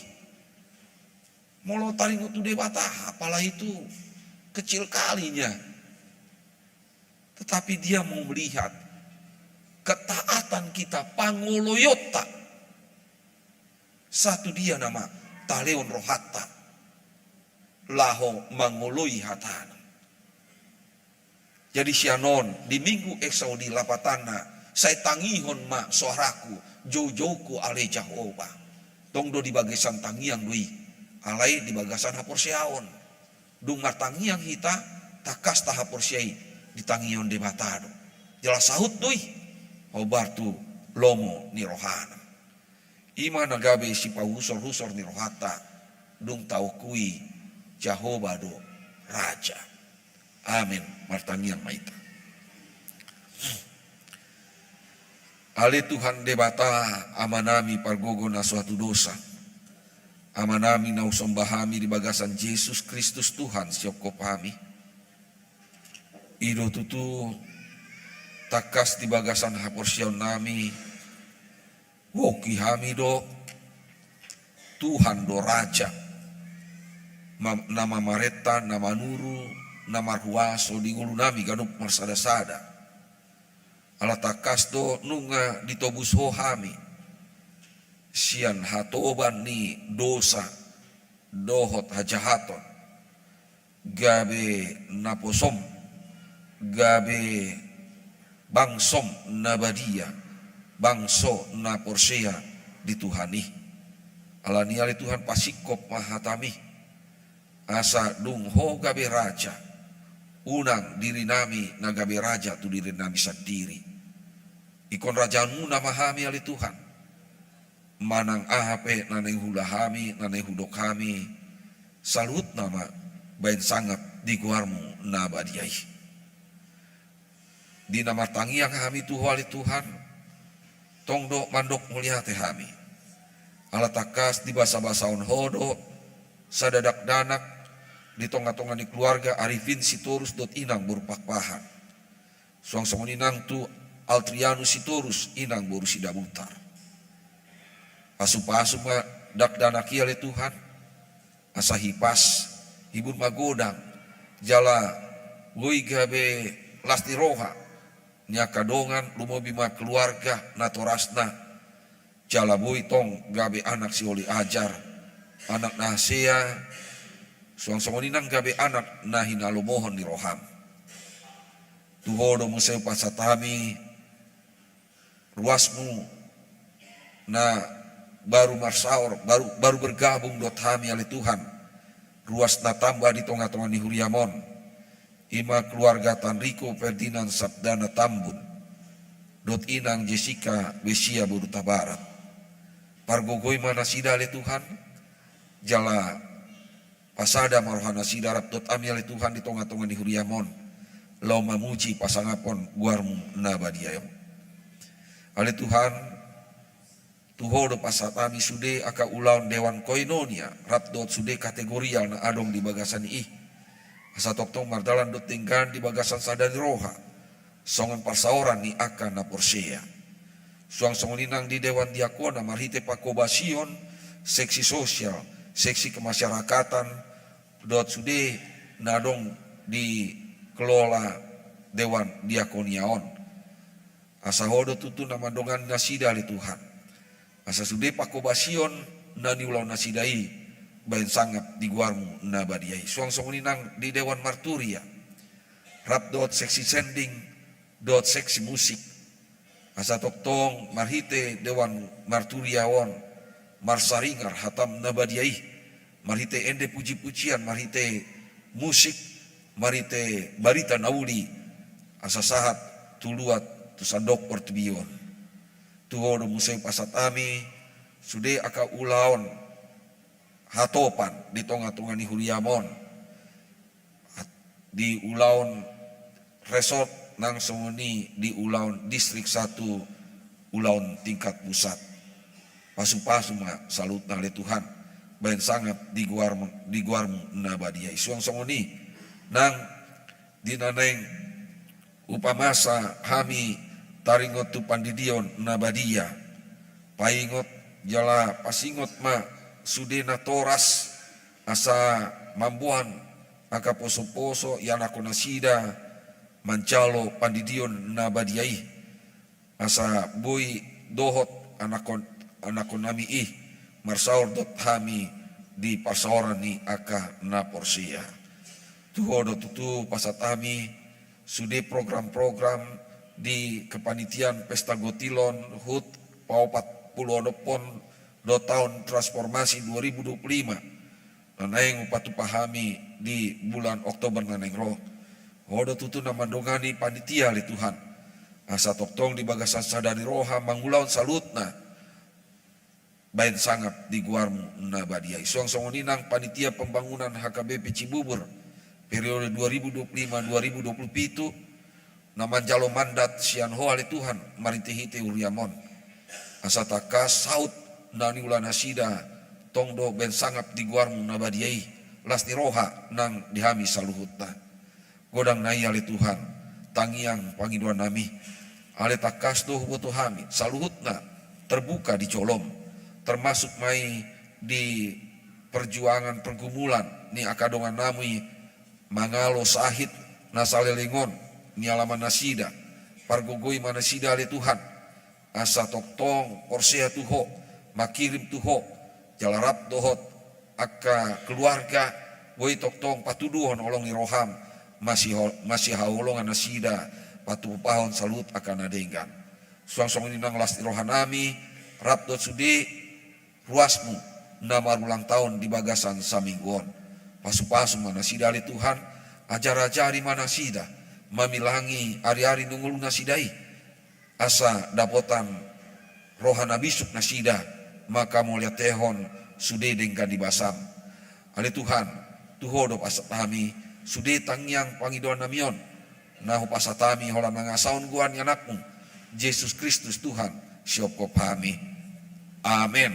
Molo taringot tu Debata, apalagi itu kecil kalinya. Tetapi Dia mau melihat ketaatan kita, pangoloionta. Sahat tu dia nama talehon rohanta laho mangoloi hatana. Jadi sian on, di Minggu Exaudi lapatanna, sai tangihon ma soarangku, joujouku ale Jahowa. Tong do di bagasan tangiang do i, alai di bagasan haporseaon. Dung martangiang hita, tangkas tahaporseai di tangiangon Debata do. Jala saut do i, hombar tu lomo ni rohana. I ma na gabe sipahusorhusor ni rohanta, dung taakui Jahowa do Raja. Amen. Martangiang ma hita. Ale Tuhan Debata, Amanami pargogo na so hatudosan, Amanami na husomba hami di bagasan Jesus Kristus Tuhan sihomhom hami. I do tutu Tangkas di bagasan haporseaon nami, huongki hami do, Tuhan do Raja, ma-, na mamarenta, na manuru, na marhuaso di ngolu nami ganup marsada-sada. Ala tangkas do nunga ditobus Ho hami sian hatoban ni dosa dohot hajahaton, gabe naposom, gabe bangsom na badia, bangso na porsea di Tuhan i. Alani i ale Tuhan, pasingkop ma hatami, asa dung Ho gabe raja, unang diri nami na gabe raja tu diri nami sandiri. Ingkon rajaonmuna ma hami ale Tuhan. Manang aha pe na naeng huula hami, na naeng hudok hami, saluhutna ma baen sangap di goarmu na badia i. Di na martangiang hami tu Ho ale Tuhan, tong do mandok mauliate hami. Ala tangkas dibasabasahon Ho do sada dakdanak di tongatonga ni keluarga Arifin Sitorus dohot inang boru Pakpahan. Suang songon i nang tu Altrianus Sitorus, inang boru Sidabutar. Pasupasu ma dakdanak i ale Tuhan, asa hipas, hibur magodang, jala boi gabe las ni roha ni angka dongan, lumobi ma keluarga natorasna, jala boi tong gabe anak sioloi ajar, anak na hasea, suang songon i nang gabe anak na hinalomohon ni roham. Tu Ho do muse hupasahat hami ruasmu na baru marsaor, baru, baru bergabung dohot hami ale Tuhan, ruas na tamba di tongatonga ni huriam on. I ma keluarga Tanriko Ferdinand Sabdana Tambun dohot inang Jessica Besia boru Tabarat. Pargogoi ma nasida ale Tuhan, jala pasada ma rohanasida rap dohot hami ale Tuhan di tongatonga ni huriam on, laho mamuji pasangaphon goarmu na badia i. Ale Tuhan, tu Ho do pasahat hami sude angka ulaon dewan koinonia rap dohot sude kategorial na adong di bagasan i, asa tongtong mardalan dohot denggan di bagasan sada ni roha, songon parsaoran ni angka na porsea. Suang songon i nang di dewan diakona marhite pangkobasion, seksi sosial, seksi kemasyarakatan, dohot sude na adong di kelola dewan diakonia on. Asa Ho do tutu na mandongani nasida ale Tuhan. Asa sude pangkobasion na niulahon nasida i baen sangap di goarmu na badia i. Suang songon i nang di dewan marturia, rap dohot seksi sending dohot seksi musik. Asa tongtong marhite dewan marturia on marsaringar hatam na badia i, marhite ende pujipujian, marhite musik, marhite barita na uli, asa sahat tu luat tu sandok portibi on. Tu Ho do muse hupasahat hami sude angka ulaon hatopan di tongatonga ni huriam on, di ulaon resort nang songon i di ulaon distrik satu, ulaon tingkat pusat. Pasupasu ma saluhutna ale Tuhan, baen sangap di goarmu, di goarmu na badia i. Suang songon i nang di na naeng hupamasa hami taringot tu pandidion na badia. Paingot jala pasingot ma sude natoras asa mamboan angka posoposo ianakhon nasida manjalo pandidion na badia i, asa boi dohot anakhon, anakhon nami i marsaor dohot hami di parsaoran ni angka na porsea. Tu Ho do tutu pasahat hami sude program-program di kepanitiaan Pesta Gotilon hut paopat pulu onomhon do taon transformasi dua ribu dua puluh lima na naeng hupatupa hami di bulan Oktober na naeng ro. Ho do tutu na mandongani panitia ale Tuhan, asa tongtong di bagasan sada ni roha mangulahon saluhutna baen sangap di goarmu na badia i. Suang songon i nang panitia pembangunan H K B P Cibubur periode dua ribu dua puluh lima dua ribu dua puluh pitu, na manjalo mandat sian Ho ale Tuhan marhitehite huriam on, asa tangkas saut na niula nasida tong do baen sangap di goarmu na badia i, las ni roha nang di hami saluhutna. Godang na i ale Tuhan, tangiang pangidoan nami, Ale tangkas do huboto hami, saluhutna terbuka di jolom, termasuk ma i di perjuangan pergumulan ni angka dongannami mangalo sahit na saleleng on, ni alaman nasida, pargogoi ma nasida ale Tuhan, asa tongtong porsea tu Ho, mangkirim tu Ho, jala rap dohot angka keluarga, boi tongtong patuduhon holong ni roham, masiho-, masihaholongan nasida, patupahon saluhut angka na denggan. Suang songon i nang las ni rohanami, rap dohot sude ruasmu na marulang taon di bagasan saminggu on. Pasupasu ma nasida ale Tuhan, ajarajari ma nasida, mamilangi ariari ni ngolu nasida i, asa dapotan roha na bisuk nasida, mangkamauliatehon sude denggan ni basam. Ale Tuhan, tu Ho do pasahat hami sude tangiang pangidoannami on, na hupasahat hami holan mangasahon goar ni Anakmu, Jesus Kristus Tuhan, sihophop hami. Amen.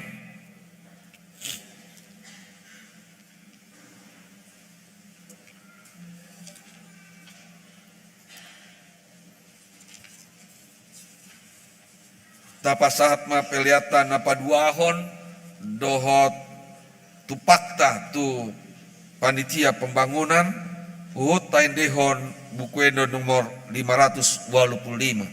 Tapasahat ma peleanta na paduahon dohot tumpakta tu panitia pembangunan, huhut taendehon Buku Ende nomor lima ratus ualu pulu lima.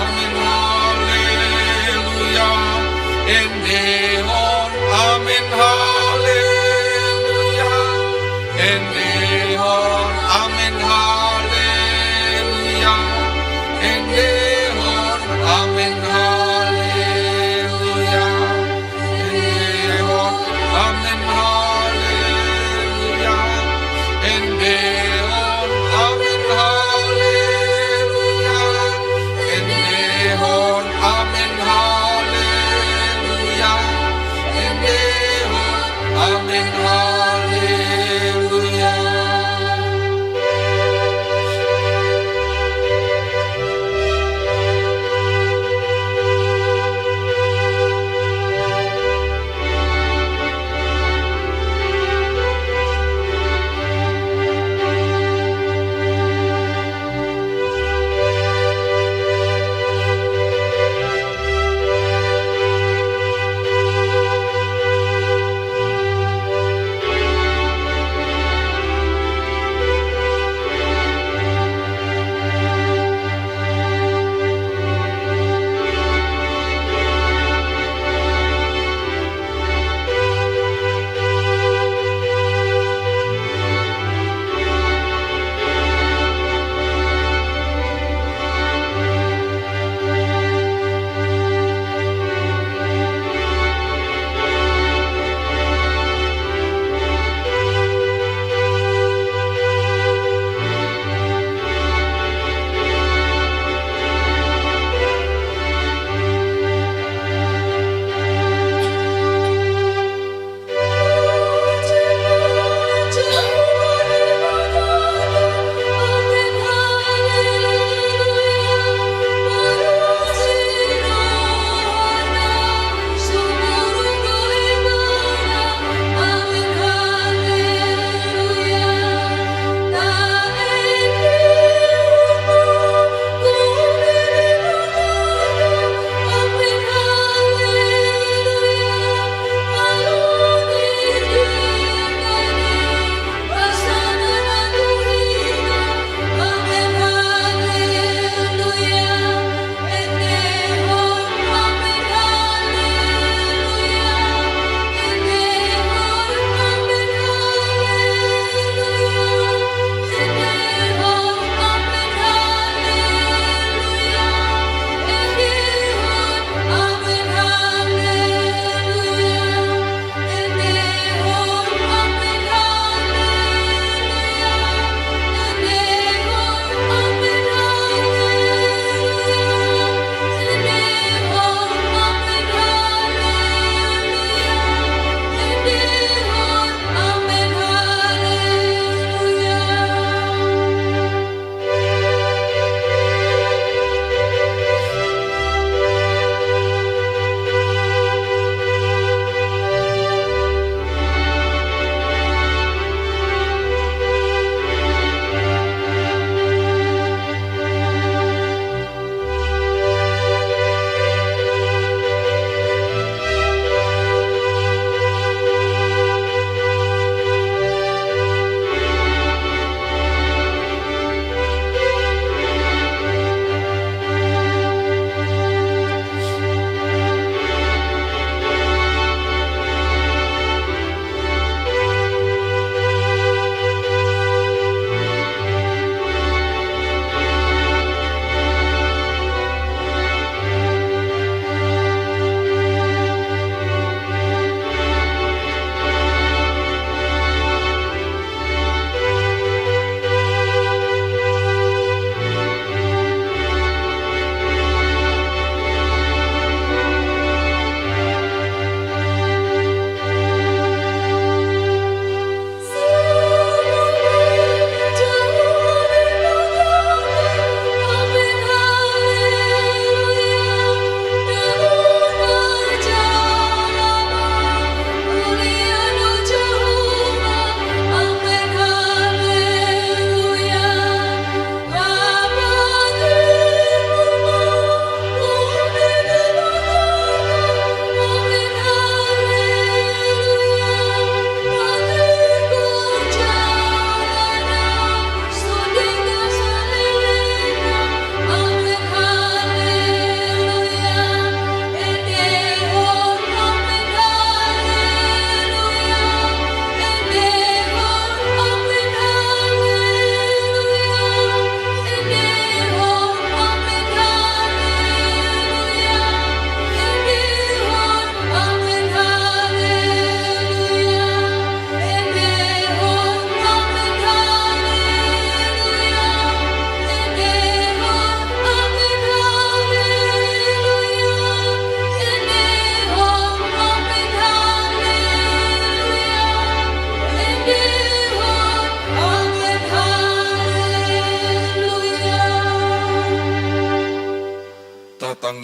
Amen, haleluya. Endehon, amen, haleluya. Endehon, amen, haleluya. Endehon, amen, haleluya. Endehon, amen, haleluya. Endehon, amen, haleluya. Endehon, amen, haleluya. Endehon, amen, haleluya.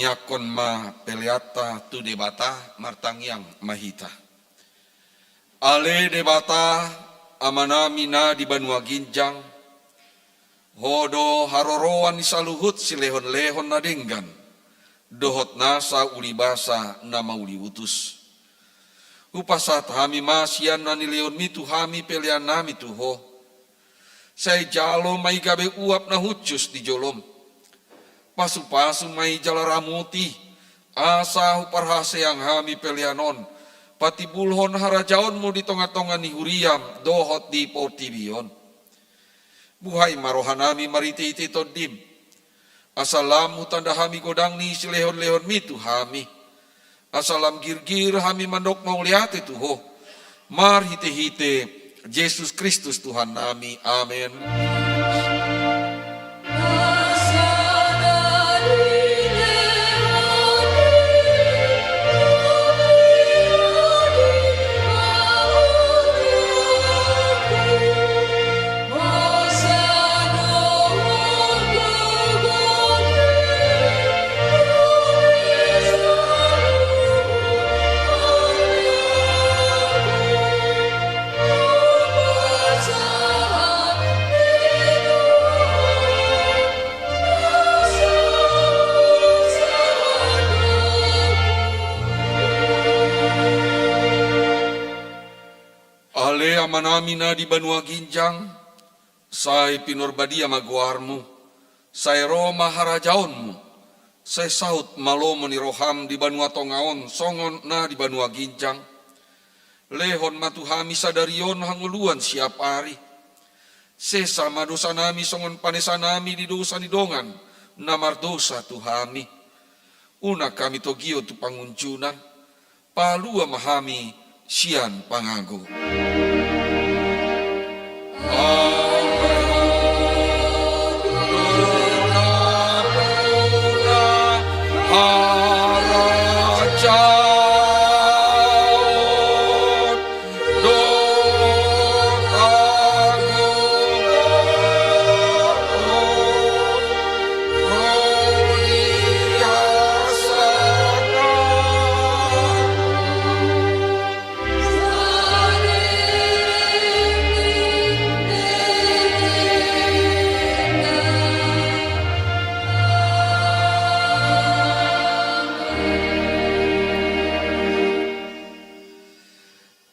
Angkon ma peleanta tu Debata, martangiang ma hita. Ale Debata, Amanami na di banua ginjang, Ho do haroroan ni saluhut silehonlehon na denggan, dohot nasa ulibasa na mauliutus. Hupasahat hami ma sian na nilehonMi tu hami peleannami tu Ho. Sai jalo ma i gabe uap na hushus di joloM. Pasupasu ma i jala ramoti, asa huparhaseang hami pelean on patimbulhon harajaonMu di tongatonga ni huriaM dohot di portibi on. Buhai ma rohanami marhitehite TondiM, asa lam hutanda hami godang ni silehonlehonMi tu hami, asa lam girgir hami mandok mauliate tu Ho, marhitehite Jesus Kristus Tuhannami. Amen. Ale Amanami na di banua ginjang, sai pinarbadia ma goarMu, sai ro ma harajaonMu, sai saut ma lomo ni rohaM di banua tonga on songon na di banua ginjang. Lehon ma tu hami sadari on hangoluan siapari. Sesa ma dosanami songon panesanami di dosa ni dongan na mardosa tu hami. Unang hami togihon tu pangunjunan, palua ma hami sian pangago.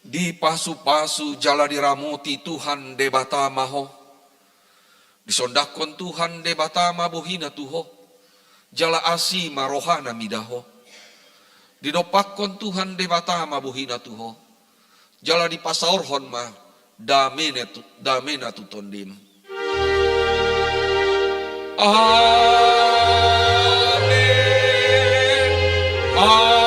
Dipasupasu jala diramoti Tuhan Debata ma ho. Disondangkon Tuhan Debata ma bohina tu ho, jala asi ma rohana mida ho. Didompakkon Tuhan Debata ma bohina tu ho, jala dipasaorhon ma damena tu, damena tu tondim. Amen. Amen.